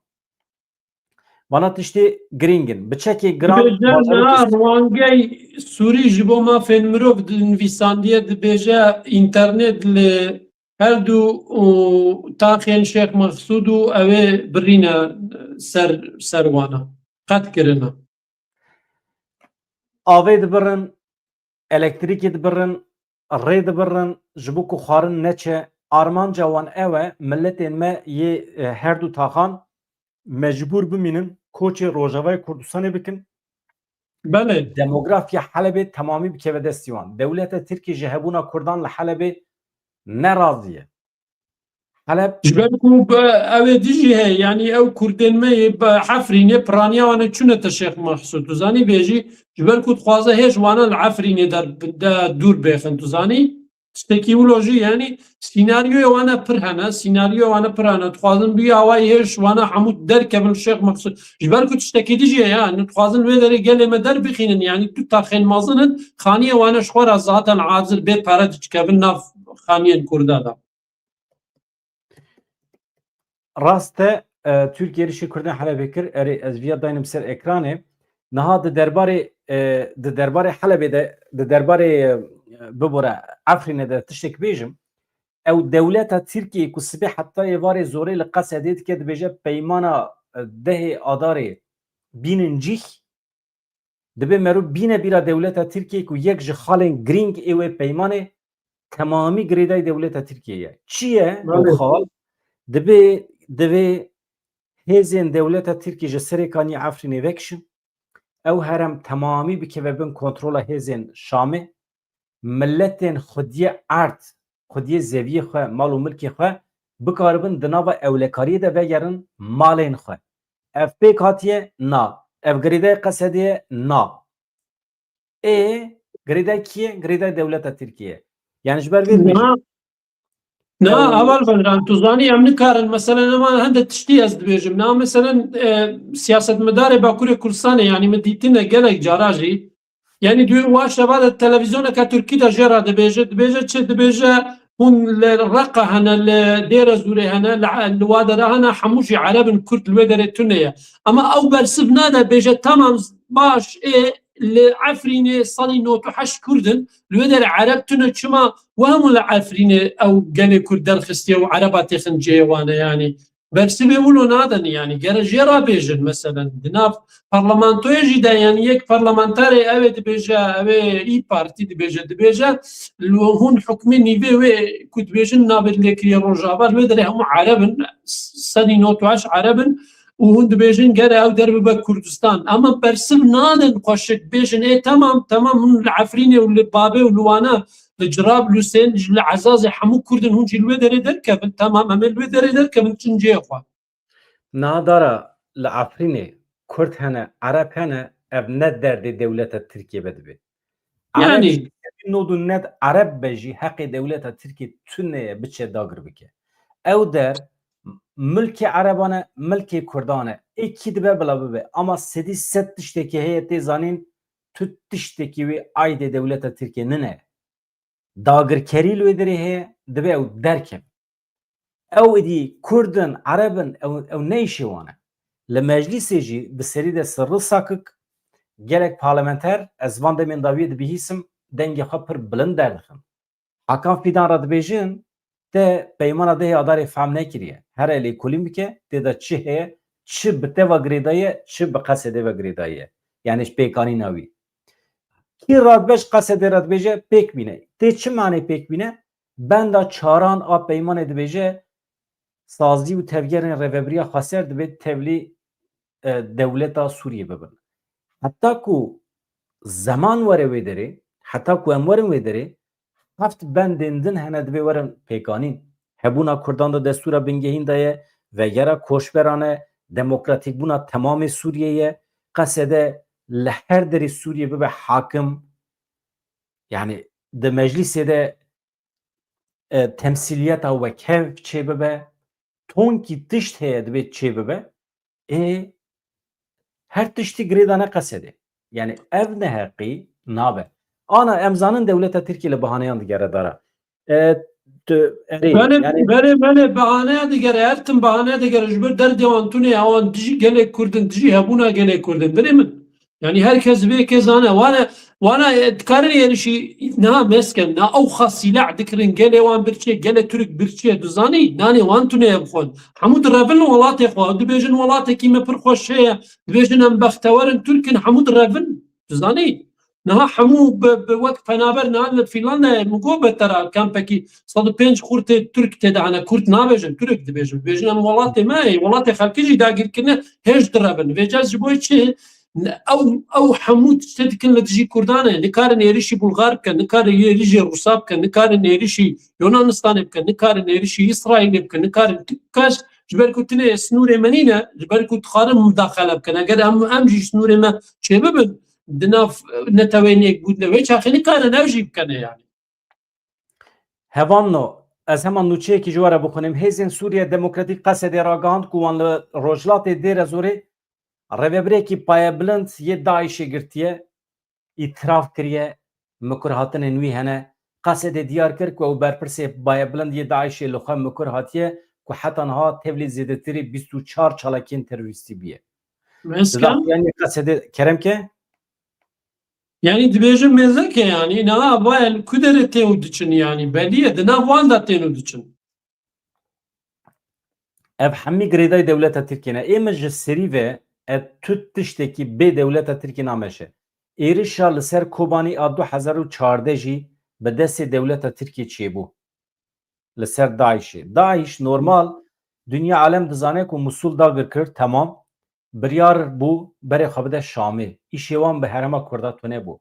Vana tiştê girîng in. Bi çekê giran... Dibêje na, Rwangey Sûrî ji bo mafên mirov di nivîsandiye, dibêje înternet li her du û taxên Şêx Mexsûd û ew ê birîne ser, ser wana. Qet kirine. Avê dibirin, elektrîkê dibirin, rê dibirin, ji bo ku xwarin neçe. Armanca wan ew e, miletên me yê, e, her du taxan mecbûr bimînin koçê Rojavayê Kurdistanê bikin. Belê. Demografiya Helebê temamî bikeve destî wan. Dewleta Tirkî ji hebûna Kurdan li Helebê nerazî ye. Heleb... Ji ber ku ew ê dijî heye, yanî ew Kurdên me yê Efrînê piraniya wan ê çûne te Şêx Mexsûd. Tu zanî bêjî, ji ber ku dixwaze hêj wana li Efrînê der, de dûr bêxin. Tu zanî? Tiştekî wilo jî, yanî sînaryoyê wana pir hene, sînaryoyê wana pir hene. Dixwazin bi wî awayî hêj wana hemû derkevin Şêx Mexsûd. Ji ber ku tiştekî dijî heye, yanî dixwazin wê derê gelê me derbixînin, yanî tu taxên mezin in, xaniyê wana ji xwe re zaten acil bê pere dikevin nav xaniyên Kurda de. Rast e, e, Tirkiye êrişî Kurdên Helebê kir. Erê, ez viya daynim ser ekranê. Niha di derbarê, e, di derbarê Helebê de, di derbarê, e, bibore, Efrînê de tiştek bêjim. Ew dewleta Tirkiyê ku sibê heta êvarê zorê li Qesedê dike, dibêje peymana, e, dehê Adarê bînin cîh. Dibe meriv bîne bîra dewleta Tirkiyê ku yek ji xalên girîng ê wê peymanê temamî girêdayî dewleta Tirkiyê ye. Çi ye ew xal? Dibe, divê hêzên dewleta Tirkiyê ji Serêkaniyê Efrînê vekişin. Ew herem temamî bikeve bin kontrola hêzên Şamê. Miletên xwediyê erd, xwediyê zeviyê xwe, mal û milkê xwe bikaribin di nava ewlekariyê de vegerin malên xwe. Ev pêk hatiye? Na. Ev girêdayê Qesedê ye? Na. Ê, girêdayê kî ye? Girêdayê dewleta Tirkiyê ye. Yani ji ber vê dibêjim. Na, heval Bedran, tu zanî em nikarin, meselen, ema hende tiştî ez dibêjim. Na, meselen, e, siyasetmedarê Bakurê Kurdistanê, yanî min dîtine gelek cara jî, yanî duyê wa şeva de televizyoneke Tirkî de jê re dibêje, dibêje çi? Dibêje hûn li Reqa hene, li Dêre Zûrê hene, li, li wa dere hene, hemû jî Ereb in, Kurd li wê derê tune ye. Ema ew bersiv nade, bêje tamam, baş ê li Efrînê sedî nod û heşt Kurd in, li wê derê Ereb tune, çima we hemû li Efrînê ew gelê Kurd derxistiye û Ereba têxin cihê wan e, yanî Bersivê wilo nadin, yanî gere jê re bêjin, meselen, di nav parlamentoyê jî de, yanî yek parlamenterê ew ê dibêje, ew ê Î Partî dibêje, dibêje, li hûn hukmê nîvê wê ku dibêjin navê lê kiriye Rojava, li wê derê hemû Ereb in, sedî nod û heşt Ereb in, û hûn dibêjin gere ew der bibe Kurdistan. Ama bersiv nadin xweşik, bêjin, ê, temam, temam, hûn li Efrînê û li Babê û li Wana, li Cirablûsê, ji li Ezazê hemû Kurd in, hûn jî li wê derê derkevin. Temam, em ê li wê derê derkevin, çin cihê xwe. Niha dara li Efrînê Kurd hene, Ereb hene, ev ne derdê dewleta Tirkiyê ve dibe. Ereb Yanî jî nod û ned Ereb be jî heqê dewleta Tirkiyê tune ye biçe dagir bike. Ew der milkê Ereban e, milkê Kurdan e. Ê kî dibe bila bibe. Ama sedî sed tiştekî heye tê zanîn, tu tiştekî wî aydê dewleta Tirkiyê nine. Dagirkerî li wê derê heye, dibe ew derkeve. Ew êdî Kurd in, Ereb in, ew, ew ne îşê wan e. Li meclîsê jî di serî de Sirri Sakik, gelek parlamenter, ez van demên dawiyê dibihîsim, dengê xwe pir bilind derdixin. Hakan Fîdan re dibêjin, te peymana dehê Adarê fehm nekiriye. Here lêkolîn bike, tê de çi heye, çi bi te ve girêdayî ye, çi bi Qesedê ve girêdayî ye. Yanî ji pêkanîna wî. Kî radibe ji Qesedê re dibêje, pêk bîne. Tê çi manê pêk bîne? Benda çaran a peymanê dibêje, sazî û tevgerên rêvebiriya xweser dibê tevlî, e, dewleta Sûriyê bibin. Heta ku zeman were wê derê, heta ku em werin wê derê, heft bendên din hene dibê werin pêkanîn. Hebûna Kurdan di destûra bingehîn de ye, vegera koçberan e, demokratîkbûna temamê Sûriyê ye, Qesede li her derê Sûriyê bibe hakim, yanî di meclîsê de, e, temsîliyeta wekhev çêbibe, tonkî tişt heye dibê çêbibe, ê, her tiştî girêdane Qesedê. Yanî ev neheqî nabe. Ana em zanin dewleta Tirkiyê li bahaneyan digere dara. E, tu, erê, Belê, yanî belê, belê, bahaneya digere, her tim bahaneya digere, ji ber derdê wan tune ye, wan dijî gelê Kurd in, dijî hebûna gelê Kurd in. Birê min, yanî her kes vê yekê zane, wana, wana, e, dikarin êrişî niha mesken, na ew xas sîlah dikirin, gelê wan birçê, gelê Tirk birçê, tu zanî, nanê wan tune ye bi xwe. Hemû direvin welatê xwe, dibêjin welatekî me pir xweş heye, dibêjin em bextewer in, Tirk in, hemû direvin, tu zanî. Niha hemû bi, bi wek penaber niha li Fînlandiyayê min got betera kempekî sed û pênc xurtê Tirk tê de hene, Kurd nabêjin, Tirk dibêjin. Dibêjin em welatê me ye, welatê xelkê jî dagîr kirine, hêj direvin. Vêca ji bo çi? Ew, ew hemû tiştê dikin li dijî Kurdan e. Nikarin êrişî Bulgar bikin, nikarin êrişî Rûsa bikin, nikarin êrişî Yunanistanê bikin, nikarin êrişî Îsraîlê bikin, nikarin tu kes ji ber ku tune sînorê me nîne, ji ber ku dixwarin mudaxele bikin. Eger em, em jî sînorê me çêbibin, di nav neteweyên yekbûtinê wê çaxê nikarin ev jî bikene yanî. Hevalno, ez hema nûçeyekî ji we re bixwînim. Hêzên Sûriye Demokratîk Qesedê ragihand ku wan li rojhilatê Dêrezorê rêvebirêkî payebilind yê DAIŞê girtiye, îtiraf kiriye, mikur hatinên wî hene. Qesedê diyar kir ku ew berpirsê payebilind yê DAIŞê li xwe mikur hatiye ku heta niha tevlî zêdetirî bîst û çar çalakiyên terorîstî bûye. Mesken? Di daxuyaniyê Qesedê kerem ke? Yanî dibêjin mêzeke, yanî niha vaya li ku derê tê û diçin, yanî belî ye, di nav wan de tên û diçin. Ev hemî girêdayî dewleta Tirkiyê ne. Ê min ji serî ve ev tu tiştekî bê dewleta Tirkiyê nameşe. Êrişa li ser Kobanî a du hezar û çardeh jî bi destê dewleta Tirkiyê çêbû. Li ser DAIŞê. DAIŞ normal, dinya alem dizane ku Musul dagir kir, temam. Biryar bû berê xwe bide Şamê. Îşê wan bi herêma Kurda tune bû.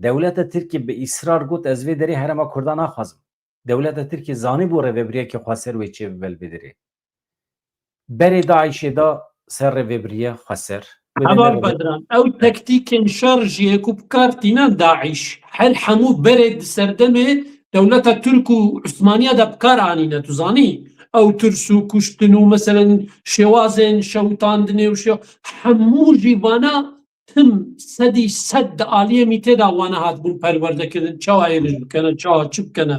Dewleta Tirkiyê bi îsrar got, ez vê derê herêma Kurda naxwazim. Dewleta Tirkiyê zanîbû rêvebiriyekê xweser wê çêbibe li vê derê. Berê DAIŞê da ser rêvebiriye xweser. Wê de Heval ne rêve- Bedran, ew tektîkên şer jî yê ku bi kar tîne DAIŞ. Her hemû berê di serdemê dewleta Tirk û Usmaniya de bi kar anîne, tu zanî? Ew tirs û kuştin û meselen şêwazên şewitandinê û şew-, hemû jî vana tim sedî sed di aliyê mîtê de wana hatibûn perwerdekirin, çawa êrîş bikene, çawa çi bikene.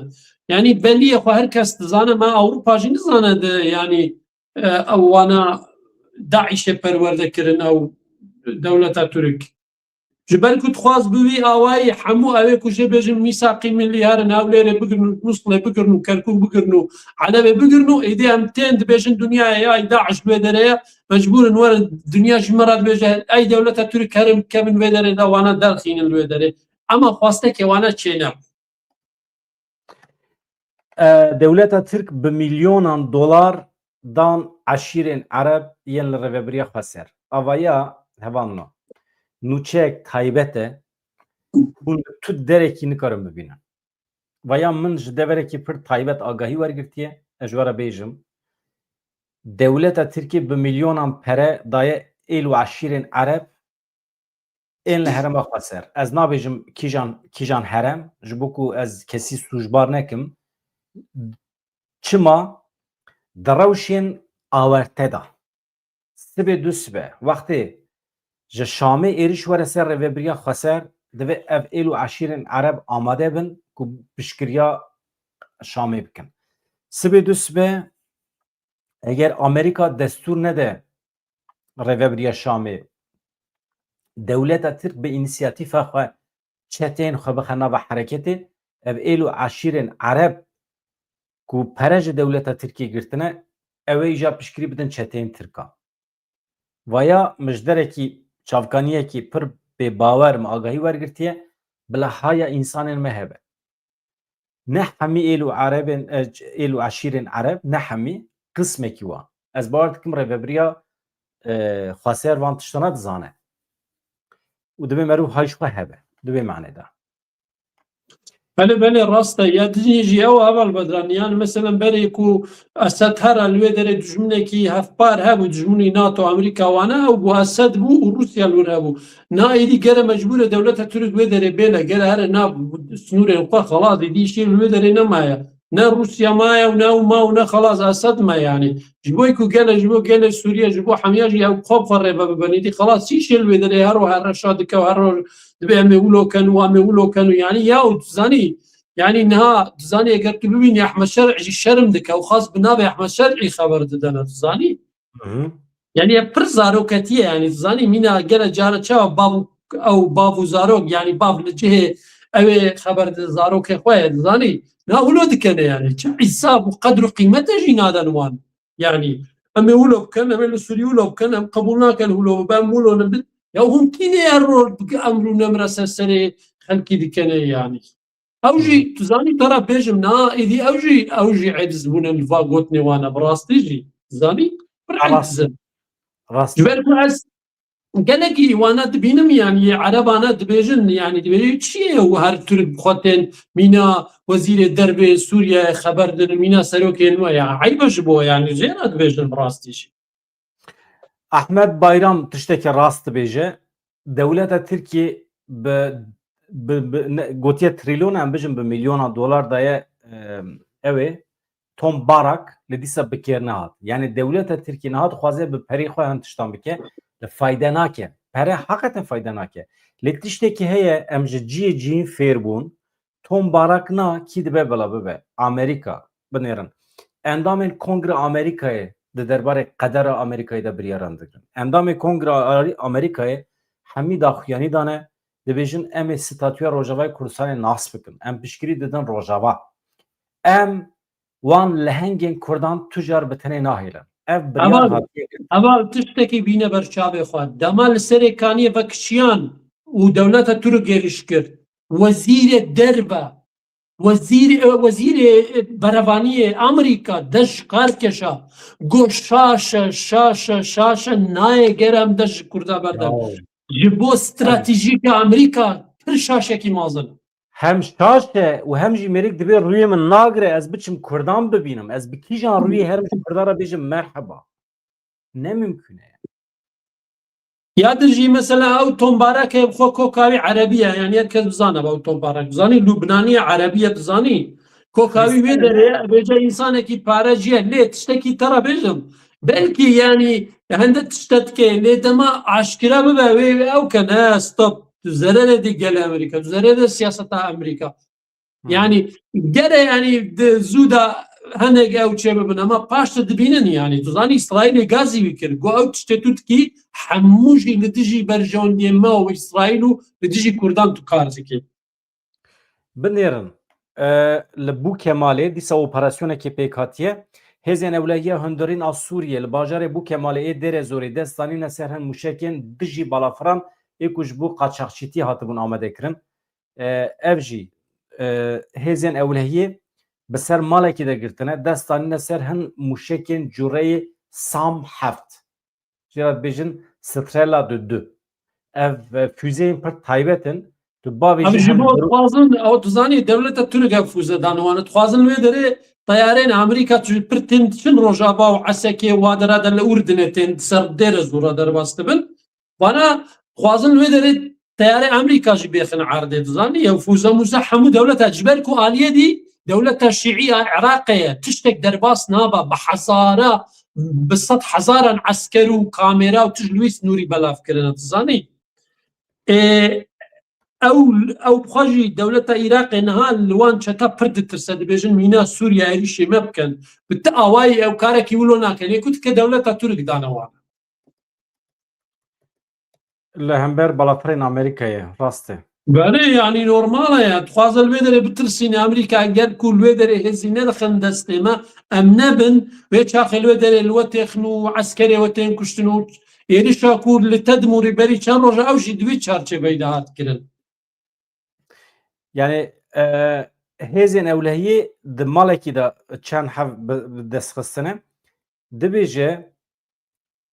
Yanî belî ye xwe her kes dizane, me Ewropa jî nizane de, yanî, e, ew wana DAIŞê perwerde kirin, ew dewleta Tirk. Ji ber ku dixwaz bi wî awayî hemû ew ê ku jê bêjin mîsaqî milî herin Hewlêrê bigirin û Mûsilê bigirin û Kerkûk bigirin û Elebê bigirin û êdî em tên dibêjin dinyayê ay DAIŞ li wê derê ye, mecbûr in werin dinya ji me re dibêje ey dewleta Tirk herin kevin wê derê de wana derxînin li wê derê. Ema xwestekê wana çênebû. E, dewleta Tirk bi milyonan dolar dan eşîrên Ereb yên li rêvebiriya xweser. Avaya hevalno. Nûçeyek taybet e. Hûn li tu derekî nikarin bibînin. Vaya min ji deverekî pir taybet agahî wergirtiye. Ez ji we re bêjim. Dewleta Tirkiyê bi milyonan pere daye êl û eşîrên Ereb ên li herêma xweser. Ez nabêjim kîjan, kîjan herem, ji bo ku ez kesî sûcbar nekim. Çima? Di rewşên awerte de. Sibê du sibe, wextê ji Şamê êriş were ser rêvebiriya xweser, divê ev êl û eşîrên Ereb amade bin ku piştgiriya Şamê bikin. Sibê du sibe, eger Amerîka destûr nede rêvebiriya Şamê, dewleta Tirk bi înisiyatîfa xwe çeteyên xwe bixe nava hereketê, ev êl û eşîrên Ereb ku pere ji dewleta Tirkiyê girtine, ew ê îja piştgirî bidin çeteyên Tirkan. Vaya min ji derekî çavkaniyekî pir bêbawer min agahî wergirtiye, bila haya însanên me hebe. Ne hemî êl û erebên, e, êl û eşîrên Ereb, ne hemî, qismekî wan. Ez bawer dikim rêvebiriya, e, xweser van tiştana dizane. Û divê meriv hay ji xwe hebe. Di vê manê de. Belê, belê, rast e. Ya dinê jî ew heval Bedran. Yani, meselen, berê ku Esed here li wê derê dijminekî hevpar hebû, dijminî NATO, Amerîka wane, ew bû Esed bû û Rûsya li wir hebû. Na êdî gere mecbûr e dewleta Tirk wê derê bêle, gere here na sînorên xwe xelas, êdî îşê li wê derê nemaye. Ne Rûsya maye û ne ew ma û ne xelas Esed me yani. Ji bo ku gele, ji bo gelê Sûriye, ji bo hemiya jî ew xwe bi xwe rêve bibin. Êdî xelas çi îşê li wê derê her ro her reşa dike û her ro dibê em ê wilo ken û em ê wilo ken û yani ya û tu zanî, yani niha tu zanî eger tu bibînî Ehmed Şer'î jî şerm dike û xas bi navê Ehmed Şer'î xeber didene, tu zanî. Hı hı. Yani ya pir zaroketiye yani, tu zanî mîna gele cara çawa bav û, ew bav û zarok, yani bav li cihê ew ê xeber dide zarokê xwe ye, tu zanî. Na wilo dikene yani. Çi hîsab û qedr û qîmete jî naden wan. Yani em ê wilo bikin, em ê li Sûrî wilo bikin, em qebûl nakin wilo bibe, em wilo nebin. Ya hûn kî ne ya rol bike emr û nemra ser serê xelkî dikene yani. Ew jî, tu zanî, te re bêjim, na, êdî ew jî, ew jî eciz bûne li va gotinê wan e, bi rastî jî. Tu zanî? Pir eciz in. Rast. Ji ber ku ez gelekî wana dibînim, yani, yê Erebana dibêjin, yani, dibêjin, çi ye û her Tirk bi xwe tên mîna wezîrê dervê Sûriyeyê xeber din, mîna serokên we, ya, eyb e ji bo, yani, jê re dibêjin bi rastî jî. Ahmet Bayram tiştekî rast dibêje. Dewleta Tirkiyê bi, bi, bi ne, gotiye trilyon, em bijin bi milyona dolar daye, e, ew ê Tom Barak li dîsa bi kêr nehat. Yani dewleta Tirkiyê niha dixwaze bi perê xwe hin tiştan bike, li fayde nake. Pere heqeten fayde nake. Lê tiştekî heye, em ji cihê cihîn fêr bûn. Tom Barak na kî dibe bila bibe? Amerîka. Binêrin. Endamên Kongre Amerîkayê di derbarê qedera Amerîkayê de biryaran digirin. Endamê Kongre Amerîkayê hemî daxuyanî dane, dibêjin em ê statûya Rojavayê Kurdistanê nas bikin. Em piştgirî didin Rojava. Em wan lehengên Kurdan tu car bi tenê nahêlin. Ev biryar hatiye. Heval, tiştekî bîne ber çavê xwe. Dema li serê kaniyê vekişiyan û dewleta Tirk êriş kir. Wezîrê derve, wezîrê, e, wezîrê, e, berevaniyê Amerîka, dej karkeşa, got şaş e, şaş e, şaş e, nayê gere em dej ji Kurda berdin. Ji bo stratejîka Amerîka pir şaşekî mezin. Hem şaş e û hem jî mêrik dibê rûyê min nagire ez biçim Kurdan bibînim. Ez bi kîjan rûyê herim ji Kurdan re bêjim merheba? Ne mimkun e. Ya din jî mesela ew tombareke bi xwe koka wî erebî ye, yanî her kes bizane ew tombarek. Bizanî Lubnanî ye, erebî ye, bizanî. Koka wî wê derê ye, bêje însanekî pare jî ye. Lê tiştekî te re bêjim. Belkî yanî hende tişte dike, lê dema aşkira bibe wê ew ke ne stop. Tu zererê dî gelê Amerîka, tu zererê siyaseta Amerîka. Yanî gere yanî di zû de Hinek ew çê bibin, ema paş de dibînin, yanî tu zanî Îsraîlê gazî wî kir, got ew tiştê tu dikî hemû jî li dijî berjewendiyên me û Îsraîl û li dijî Kurdan tu kar dikî. Binêrin, e, li Bû Kemalê dîsa operasyonekê pêk hatiye. Hêzên ewlehiya hundirîn a Sûriyê li bajarê Bû Kemalê ê Dêrê Zorê dest danîne ser hin mûşekên dijî balafiran ê ku ji bo qaçaxçîtiyê hatibûn amade kirin. E, ev jî, e, hêzên ewlehiyê bi ser malekî de girtine, dest danîne ser hin mûşekên cûreyê Sam heft. Jê re dibêjin Strela de du. Ev, e, füzeyên pir taybet in. Tu bavêjî Ev ji hem bo dixwazin, ew tu zanî, dewleta Tirk ev füze dane wan. Dixwazin wê derê teyarên Amerîka tu pir tên diçin Rojava û Esekê û wa dera de li Urdinê tên, ser Dêrê Zora derbas dibin. Vana dixwazin wê derê teyarê Amerîka jî bêxin erdê, dizanî? Ew füze muze hemû dewleta, ji ber ku aliyê dî dewleta şîî ya Iraqê ye. Tiştek derbas naba, bi hezara, bi sed hezaran esker û kamera û tişt li wî nûrî belav kirine, dizanî? Ê, ew, ew bi xwe jî dewleta Iraqê niha li wan çeta pir ditirse, dibêjin mîna Sûriye êrîşê me bikin. Bi ti awayî ew karekî wilo nake. Lê ku dike dewleta Tirk dane wan. Li hember balafirên Amerîkayê, rast e. Belê, yanî normal e ya. Dixwaze li wê derê bitirsîne Amerîka, eger ku li wê derê hêzî nedixin destê me, em nebin, wê çaxê li wê derê li we têxin û eskerê we tên kuştin û êrişa ku li Tedmûrî berî çend roja ew jî di vî çarçeveyî de hat kirin. Yani, e, hêzên ewlehiyê di malekî de çend hev bi, bi dest xistine. Dibêje,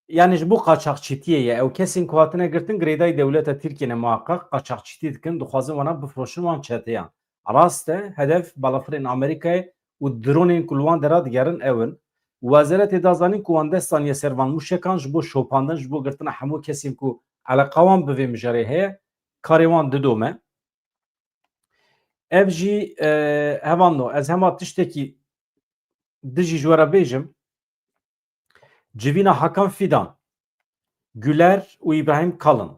yani ji bo qaçaxçîtiyê ye. Ew kesên ku hatine girtin girêdayî dewleta Tirkiyê ne muhaqqaq, qaçaxçîtî dikin, dixwazin wana bifroşin wan çeteyan. Rast e, hedef balafirên Amerîkayê û dronên ku li wan dera digerin ew in. Wezaretê da zanîn ku wan dest daniye ser van mûşekan ji bo şopandin, ji bo girtina hemû kesên ku eleqa wan bi vê mijarê heye, karê wan didome. Ev jî, e, hevalno, ez hema tiştekî dijî ji we re bêjim. Civîna Hakan Fidan, Güler û Îbrahîm Kalin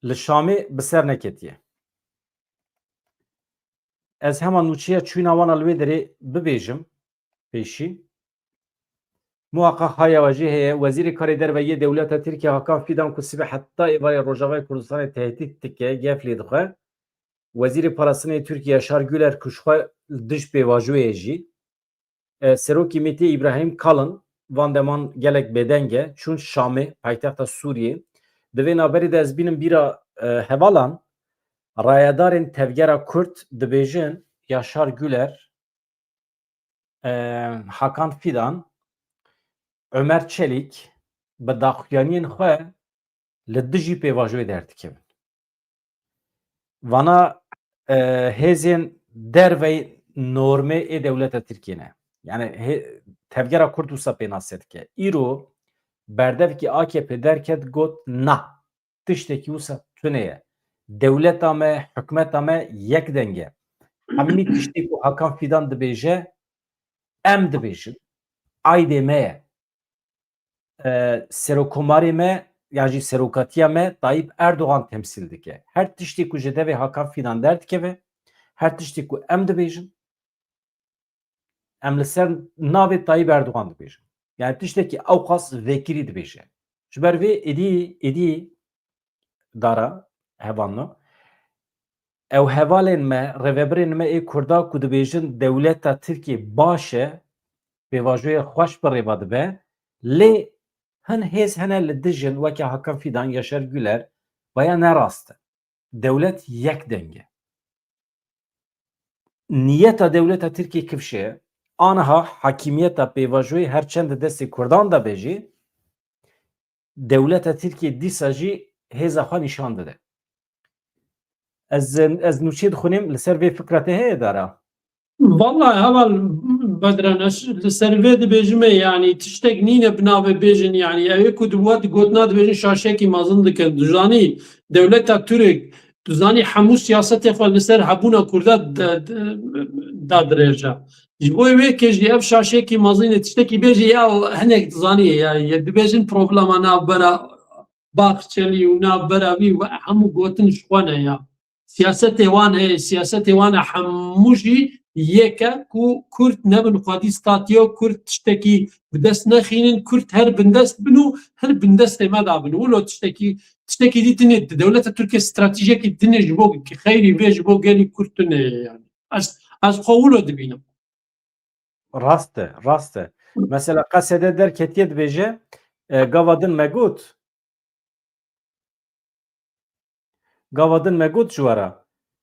li Şamê bi ser neketiye. Ez hema nûçeya çûna wana li wê derê bibêjim pêşî. Muhaqqaq haya we jî heye. Wezîrê Karê Derve yê dewleta Tirkiye Hakan Fidan ku sibê heta êvarê Rojavayê Kurdistanê tehdît dike, gef lê dixwe. Wezîrê Parastinê Tirkiye Yaşar Güler ku ji xwe li dij pêvajoyê jî, e, Serokê Mîtê Îbrahîm Kalin van deman gelek bêdeng e, çûn Şamê, paytexta Sûriyê. Di vê navberê de ez bînim bîra, e, hevalan, rayedarên Tevgera Kurd dibêjin Yaşar Güler, e, Hakan Fidan, Ömer Çelik bi daxuyaniyên xwe li dijî pêvajoyê derdikevin. Vana, e, hêzên dervey normê ê dewleta Tirkiyê ne. Yani hê-, Tevgera Kurd wisa pênase dike. Îro berdevkî A K P derket, got na. Tiştekî wisa tune ye. Dewleta me, hikûmeta me yek deng e. Hemî tiştê ku Hakan Fidan dibêje, em dibêjin. Aydê me ye. E, Serokkomarê me, yan jî serokatiya me Tayyip Erdogan temsîl dike. Her tiştê ku ji devê Hakan Fidan derdikeve, her tiştê ku em dibêjin, em li ser navê Tayyip Erdogan dibêjin. Yani tiştekî ewqas vekirî dibêje. Ji ber vê êdî, êdî dara hevalno. Ew hevalên me, rêvebirên me ê Kurda ku dibêjin dewleta Tirkiyê baş e, pêvajoyê xweş bi rêva dibe, lê hin hêz hene li dijin, weke Hakan Fidan, Yaşar Güler, vaya ne rast e. Dewlet yek deng e. Niyeta dewleta Tirkiyê kifşe ye. Aniha hakimiyeta pêvajoyê her çend di destê Kurdan de be jî, dewleta Tirkiyê dîsa jî hêza xwe nîşan dide. Ez, ez nûçeyê dixwînim, li ser vê fikra te heye dara? Vallahi heval Bedran, ez li ser vê dibêjime, yanî tiştek nîne bi navê bêjin, yanî ew ê ku di we di gotina dibêjin şaşekî mezin dikin. Tu zanî dewleta Tirk, tu zanî hemû siyasetê xwe li ser hebûna Kurda da, da, da dirêje. Ji bo wê kê jî ev şaşekî mezin e, tiştekî bêjî ya hinek tu zanî, ya, ya dibêjin problema navbera Bahçelî û navbera wî, we hemû gotin ji xwe ne ya. Siyasetê wan heye, siyasetê wan e, hemû jî Yek e ku Kurd nebin xwedî statiya Kurd tiştekî bi dest nexînin, Kurd her bindest bin û her bindestê me da bin. Wilo tiştekî, tiştekî dî tune, di dewleta Tirkiye stratejiyekî tune ji bo xeyrî vê, ji bo gelî Kurd tune ye yani. Ez, ez xwe wilo dibînim. Rast e, rast e. Mesela Qesede derketiye dibêje, e, gava din me got, gava din me got ji we re,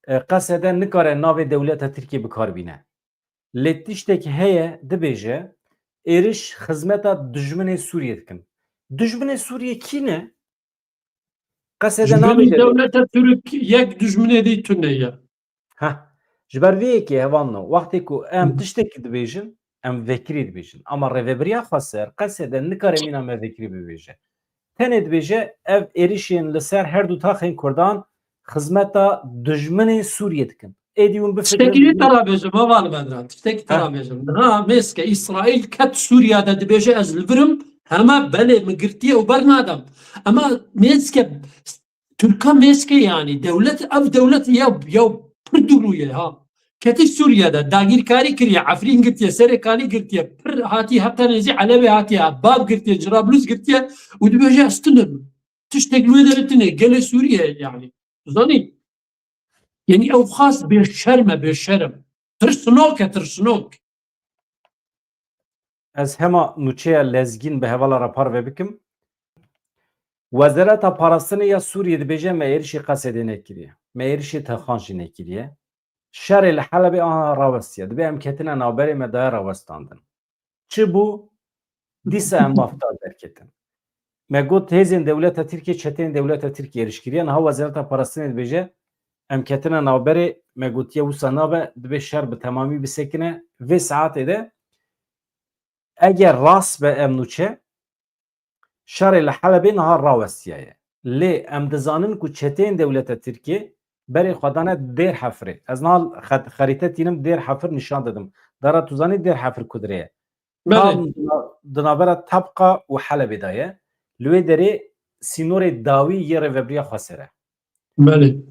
e, Qesede nikare navê dewleta Tirkiyê bi kar bîne. Lê tiştek heye dibêje, êriş xizmeta dijminê Sûriyê dikin. Dijminê Sûriyê kî ne? Qesede Ji ber nabêje. Dewleta Tirk yek dijminê dî tune ye. Heh. Ji ber vê yekê hevalno, wextê ku em tiştekî dibêjin, em vekirî dibêjin. Ama Rêvebiriya Xweser Qesede nikare mîna me vekirî bibêje. Tenê dibêje, ev êrişên li ser her du taxên Kurdan xizmeta dijminên Sûriyê dikin. Êdî hûn bifikirin. Tiştekî dî te ra bêjim, heval Bedran. Tiştekî te ra bêjim. Niha mêske Îsraîl ket Sûriya de dibêje ez li vir im, hema belê min girtiye û bernadem. Ema mêske Tirka mêske yanî dewlet, ev dewlet ya, ya pir dûrû ye ha. Ketî Sûriye de dagîrkarî kiriye, Efrîn girtiye, Serêkanî girtiye, pir hatî heta nêzî Elebê hatiye, Bab girtiye, Cirablûs girtiye û dibêje ez tunim. Tiştek li wê derê tune, gelê Sûriye yanî. Zanî? Yanî ew xas bêşerm e, bêşerm. Tirsnok e, tirsnok. Ez hema nûçeya lezgîn bi hevala re parve bikim. Wezareta Parastinê ya Sûriyê dibêje me êrişê Qesedê nekiriye. Me êrişê Texan jî nekiriye. Şerê li Helebê aniha rawestiye. Dibê em ketine navberê me daye rawestandin. Çi bû? Dîsa em mafdar derketin. Me got hêzên dewleta Tirkiyê, çeteyên dewleta Tirkiyê êriş kiriye. Niha Wezareta Parastinê dibêje, em ketine navberê, me gotiye wisa nabe, dibê şer bi temamî bisekine. Vê saetê de eger rast be ev nûçe, şerê li Helebê niha rawestiyaye. Lê em dizanin ku çeteyên dewleta Tirkiyê berê xwe dane Dêr Hefirê. Ez niha xet-, xerîte tînim Dêr Hefir nîşan didim. Dara tu zanî Dêr Hefir kudirê ye? Belê. Tam di na-, di navbera Tebqa û Helebê de ye. Li wê derê sînorê dawî yê Rêvebiriya Xweser e. Belê.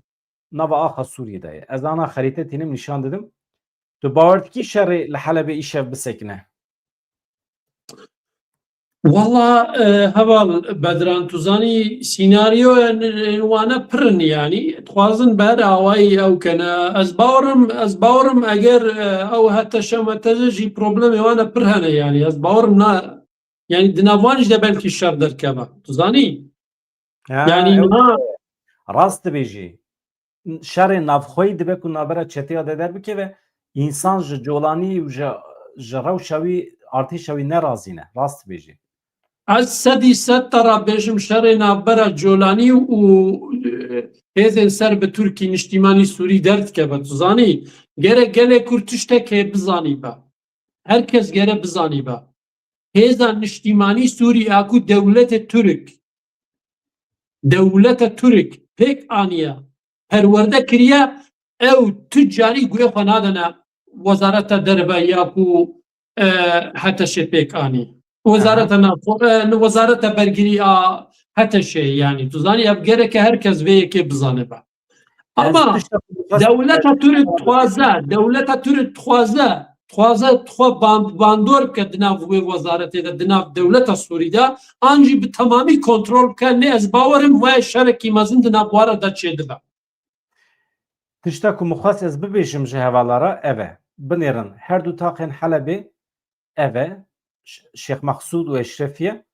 Nava axa Sûriyê de ye. Ez ana xerîte tînim nîşan didim. Tu bawer dikî şerê li Helebê îşev bisekine? Walla, e, heval Bedran, tu zanî sînaryoyên wane pir in, yanî dixwazin ber awayî ew kene. Ez bawerim, ez bawerim eger, e, ew heteşe meteşe jî problemê wane pir hene, yanî ez bawerim na, yanî di nav wan jî de belkî şer derkeve. Tu zanî? Ha, yanî ew niha rast dibêjî. Şerê navxweyî dibe ku navbera çeteya de derbikeve, însan ji colanî û ji, ji rewşa wî, artêşa wî nerazî ne. Rast dibêjî. Ez sedî sed te ra bêjim şerê navbera colanî û, e, hêzên ser bi Tirkî niştîmanî Sûrî derdikeve. Tu zanî, gerek gelê Kurd tiştekê bizanîbe. Her kes gere bizanîbe. Hêza niştîmanî Sûrî a ku dewletê Tirk, dewleta Tirk pêk aniye, perwerde kiriye, ew tu carî guhê xwe nadene Wezareta Derve ya ku, e, HTŞ'ê pêk anî. Wezareta Navxwe-, e, Wezareta Bergirî a HTŞ'ê, yanî tu zanî ev gereke her kes vê yekê bizanibe. Ama dewleta Tirk dixwaze, dewleta Tirk dixwaze, dixwaze xwe ban-, bandor bike di nav wê wezaretê de, di nav dewleta Sûrî de, an jî bi temamî kontrol bike, lê ez bawerim wê şerekî mezin di nav wan re de çêdibe. Tişta ku min xwest ez bibêjim ji hevala re ev e. Binêrin, her du taxên Helebê ev e, Ş-, Şêx Mexsûd û Eşrefiye.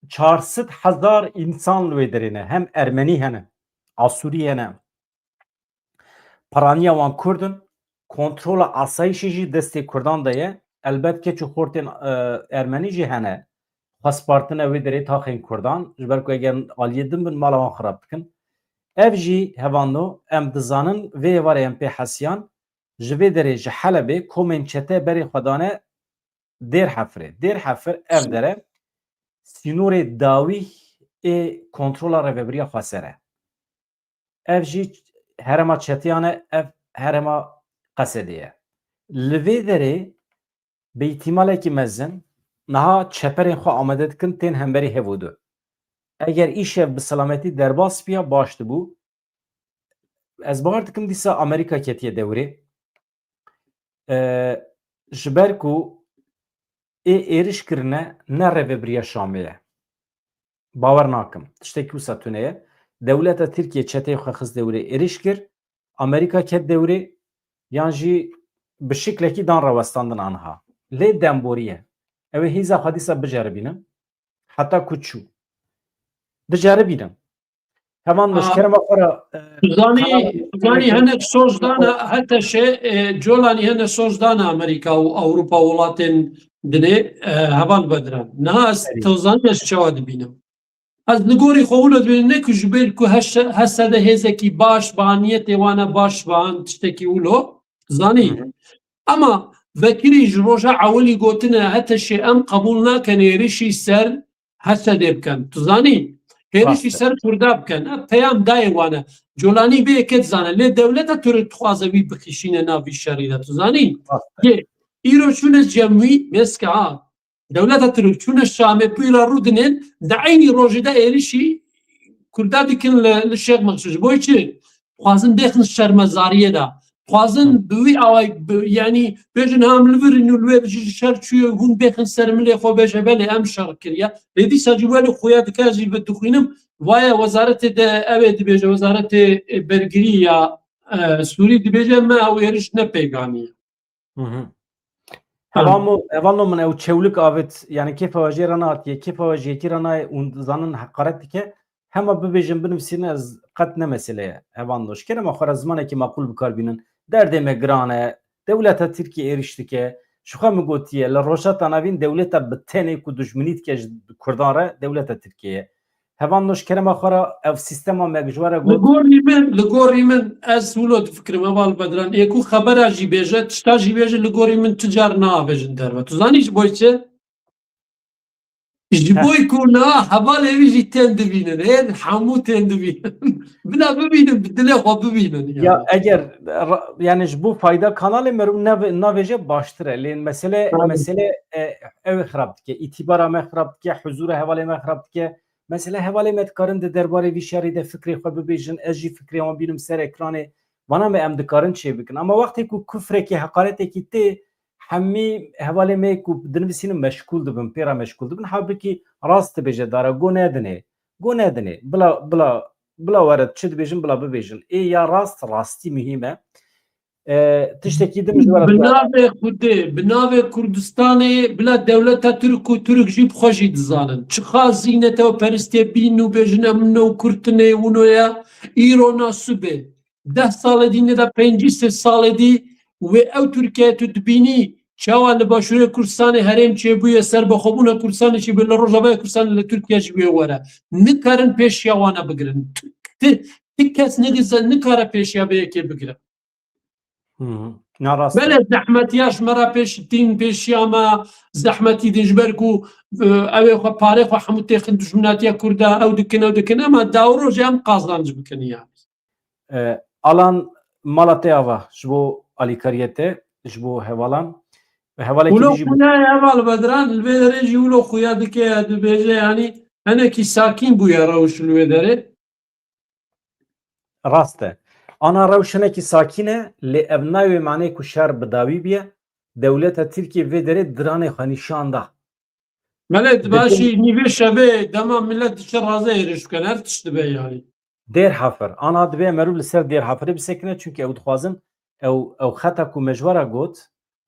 Çar sed hezar însan li wê derê ne. Hem Ermenî hene, Asûrî hene. Piraniya wan Kurd in. Kontrola asayîşê jî destê Kurdan de ye. Elbet keç û xortên, e, Ermenî jî hene. Xwe spartine wê derê taxên Kurdan. Ji ber ku eger aliyê din bin mala wan xirab dikin. Ev jî hevalno em dizanin vê êvarê em pê hesiyan. Ji vê derê ji Helebê komên çete berê xwe dane Dêr Hefirê. Dêr Hefir ev dere sînorê dawî ê kontrola Rêvebiriya Xweser e. Ev jî herêma çetiyan e, ev herêma Qesedê ye. Li vê derê bi îhtimalekî mezin niha çeperên xwe amade dikin tên hemberî hev û du. Eger îşev bi selametî derbas biya baş dibû. Ez bawer dikim dîsa Amerîka ketiye dewrê. E, ji ber ku ê êriş kirine ne rêvebiriya Şamê ye. Bawer nakim. Tiştekî wisa tune ye. Dewleta Tirkiye çeteyê xwe xist dewrê êriş kir. Amerîka ket dewrê yan jî bi şiklekî dan rawestandin aniha. Lê demborî ye. Ew ê hîza xwe dîsa biceribînin. Heta ku çû. Biceribînin. Heman Aa, ji kerema xwe re, e, Zanî, kanala Zanî hinek soz dana, heta şe, e, Colanî hene soz dana Amerîka û Ewropa welatên dinê, e, heval bediran. Niha ez Erê. Tozanî ez çawa dibînim. Ez li gorî xwe wilo dibînim, ne ku ji ber ku heş-, hesede hêzekî baş, ba niyetê wane baş, ban tiştekî wilo. Zanî. Hı hı. Ama vekirî ji roja ewilî gotine, heta şe em qebûl nakin êrişî ser Hesedê bikin. Tu zanî? Êrişî Rast e. Ser Kurda bikin. Ev peyam dayê wane. Colanî vê yekê dizane. Lê dewleta Tirk dixwaze wî bikişîne nav vî şerî de. Tu zanî? Rast e. Yê, îro çûne cem wî, mêske ha. Dewleta Tirk çûne Şamê, pûra rûdinên, di eynî rojê de êrişî Kurda dikin li, li Şêx Mexsûd. Ji bo çi? Dixwazin bêxin şermezariyê de. Dixwazin Hı. bi wî awayî, bi, yanî bêjin, ha em li vir in û li wê bijî ji şer çûye, hûn bêxin ser milê xwe, bêje belê em şer kiriye. Lê dîsa jî welî xuya dike, ez jî bi dixwînim, vaye wezaretê de ew ê dibêje, wezaretê, e, bergirî ya, e, Sûrî dibêje, me ew êriş ne pêganî ye. Hı hı. Hevalno, hevalno min ew çewlik avêt, yani kêfa we jê re nehatiye, kêfa we ji yekî re nayê û zanin heqaret dike, hema bibêjin, binivîsînin, ez qet ne mesele ye. Hevalno, ji kerema xwe re zimanekî maqûl bi kar bînin. Derdê me giran e, dewleta Tirkiyê êrîş dike. Ji xwe min gotiye, li Rojhilata Navîn dewleta bi tenê ku dijminî dike ji Kurdan re, dewleta Tirkiyê ye. Hevalno, ji kerema xwe re ev sîstema me ji we re Li got. Gorî min, li gorî min ez wilo difikirim, heval Bedran, ê ku xebera jî bêje, tişta jî bêje, li gorî min tu car naavêjin derve. Tu zanî ji bo çi? Ji Heh. bo ku niha hevalê wî jî tên dibînin, ên hemû tên dibînin. Bila bibînin, bi dilê xwe bibînin. Ya Yani. eger ra-, yani ji bo fayda kanalê me re nave-, navêje baştir e. Lê mesele, Tabii. mesele, e, ew ê xirab dike, îtîbara me xirab dike, huzûra hevalê me xirab dike. Mesela hevalê me dikarin di derbarê vî şerî de fikrê xwe bibêjin, ez jî fikrê wan bînim ser ekranê. Vana me em dikarin çê bikin. Ama wextê ku kufrekî, heqaretekî tê, hemî hevalê me ku dinivîsînin meşgûl dibin, pê re meşgûl dibin. Halbikî rast dibêje dara, go nedinê. Go nedinê. Bila, bila, bila were çi dibêjin, bila bibêjin. Ê ya rast, rastî muhîm e. E, tiştekî din ji we re Bi dixwazim. navê Xwedê, bi navê Kurdistanê, bila dewleta Tirk û Tirk jî bi xwe jî dizanin. Çiqa zînete û peristê bîn û bêjin em ne û Kurd ne wino ye, îro na sibê. Deh salê dî ne de pêncî sê salê dî wê ew Tirkiye tu dibînî çawa li Başûrê Kurdistanê herêm çêbûye, serbixwebûna Kurdistanê çêbûye, li Rojavayê Kurdistanê li Tirkiye jî wê were. Nikarin pêşiya wana bigirin. Ti, ti kes nigize-, nikare pêşiya vê yekê bigire. Hı hı. Na rast e. Belê zehmetiya ji me re pêş tîn pêşiya me, zehmetî din ji ber ku, e, ew ê xwe parê xwe hemû têxin dijminatiya Kurda, ew dikin, ew dikin, ema dawrojê em qazanc bikin yani. E, Alan, mala te ava ji bo alîkariyê te, ji bo hevalan. Hevalekî Wilo din jî xuya ye heval Bedran, li vê derê jî wilo xuya dike, dibêje yani henekî sakîn bûye rewş li wê derê. Rast e. Ana rewş hinekî sakîn e, lê ev nayê wê manê ku şer bi dawî biye. Dewleta Tirkiyê vê derê diranê xwe nîşan da. Belê, Dikin- başî nîvê şevê dema millet diçe raze êrîş bikin, her tişt dibe yani. Dêr Hafir. Ana dibe merû li ser Dêr Hafirê bisekine, çunkî ew dixwazin, ew, ew xeta ku me ji we re got,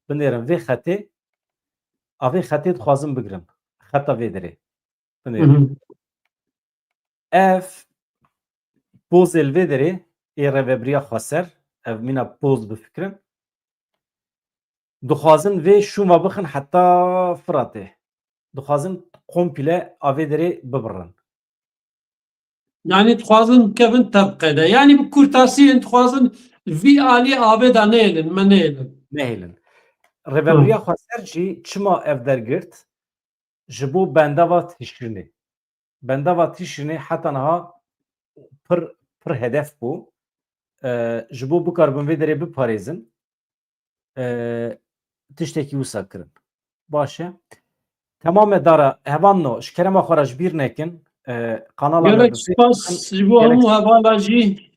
binêrin vê xetê, a vê xetê dixwazin bigirin. Xeta vê derê. Binêrin. Hı hı. Ev pozê li vê derê ê rêvebiriya xweser, ev mîna poz bifikirin. Dixwazin vê şûma bixin heta Firatê. Dixwazin komple a vê derê bibirin. Yani dixwazin kevin tevqe de. Yani bi kurtasiyên dixwazin vî alî avê de neyêlin, me neyêlin. Nehêlin. Rêvebiriya Hı. xweser jî çima ev dergirt? Ji bo bendava Tişrînê. Bendava Tişrînê heta niha pir, pir hedef bû. E, ji bo bikaribin vê derê biparêzin, e, tiştekî wisa kirin. Baş e. Temam e dara, hevalno, ji kerema xwe re ji bîr nekin. E, kanala me Gelek bi pê spas bixin, ji bo gelek hemû hevala jî.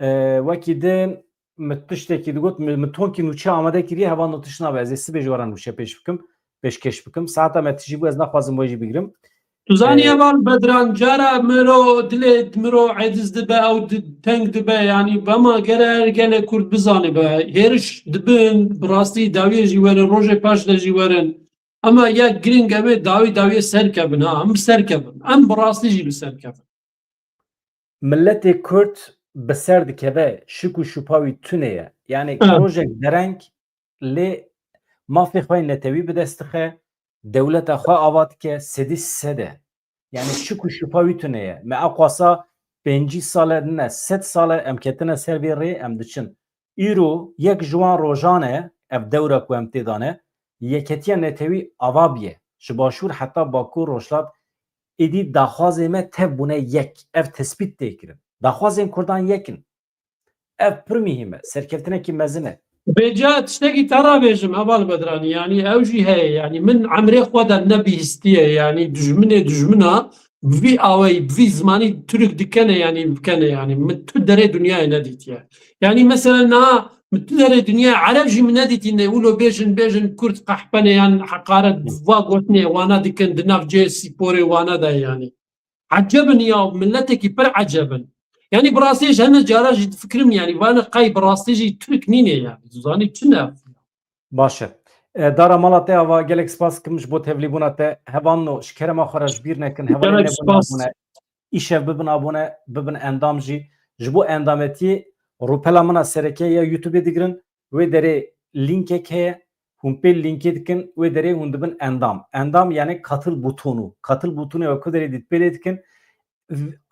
E, wekî din min tiştekî digot, min, min tonkî nûçe amade kiriye, heval no tişt nabe. Ez ê sibê ji we re nûçe pêş bikim, pêşkêş bikim. Saeta me tijî bû, ez naxwazim we jî bigirim. Tu zanî, Heval Bedran, cara miro, dilê miro eciz dibe, ew di-, teng dibe, yanî bema gere her gelê Kurd bizanibe. Hêriş dibin, bi rastî dawiyê jî werin, rojê paş de jî werin. Ama ya giring em ê dawî dawiyê serkevin, ha, em bi serkevin. Em bi rastî jî bi serkevin. Milletê Kurd bi ser dikeve, şik û şupa wî tune ye. Yanî Evet. Rojek dereng lê mafê xwe netewî bi dest dixe, dewleta xwe ava dike, sedî sed e. Yanî şik û şupa wî tune ye. Me eqwasa pêncî sal e, ne, sed sal e, em ketine ser vê rê, em diçin. Îro yek ji wan rojan e, ev dewra ku em tê de ne, yeketiya netewî ava biye. Ji Başûr heta Bakur, Rojhilat, êdî daxwazê me tev bûne yek. Ev tespît tê kirin. Daxwazên Kurdan yek in. Ev pir muhîm e. Serkeftinekî mezin e. Bêca tiştekî te re bêjim, Heval Bedranî, yanî ew jî heye, yanî min emrê xwe de nebihîstiye, yanî dijminê dijmina bi vî awayî, bi vî zimanî Tirk dikene, yanî bikene, yanî min tu derê dinyayê nedîtiye. Yanî mesela niha min tu derê dinyayê Ereb jî min nedîtîne, wilo bêjin, bêjin Kurd qehpene yan heqaret va gotinê wana dikin di nav cihê spî porê wana de, yanî. Eceb in ya, miletekî pir eceb in. Yanî bi rastî ji heme cara jî difikirim, yanî vane qey bi rastî jî Tirk nîne, yanî. Tu zanî çi ne? Baş e. E, Dara, mala te ava, gelek spas dikim ji bo tevlîbûna te. Hevalno, ji kerema xwe re ji bîr nekin. Hevalên Gelek nebûna spas. bûne. Îşev bibin abone, bibin endam jî. Ji bo endametiyê rûpela min a sereke ya YouTube-ê digirin. Wê derê lînkek heye. Hûn pê lînkê dikin. Wê derê hûn dibin endam. Endam yani katıl butonu. Katıl butonu wek ku derê dît pê lê dikin.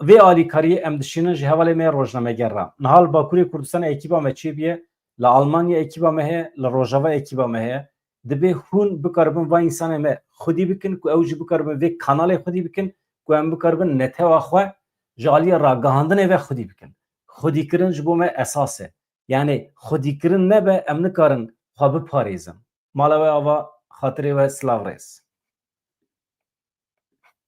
Vê alîkariyê em dişînin ji hevalê me rojnameger re. Niha li Bakurê Kurdistanê ekîba me çêbûye, li Almanya ekîba me heye, li Rojava ekîba me heye. Divê hûn bikaribin va însanê me xwedî bikin, ku ew jî bikaribin vê kanalê xwedî bikin, ku em bikaribin netewa xwe ji aliyê ragihandinê ve xwedî bikin. Xwedîkirin ji bo me esas e. Yanî xwedîkirin nebe, em nikarin xwe biparêzin. Mala we ava, xatirê we, silav rêz.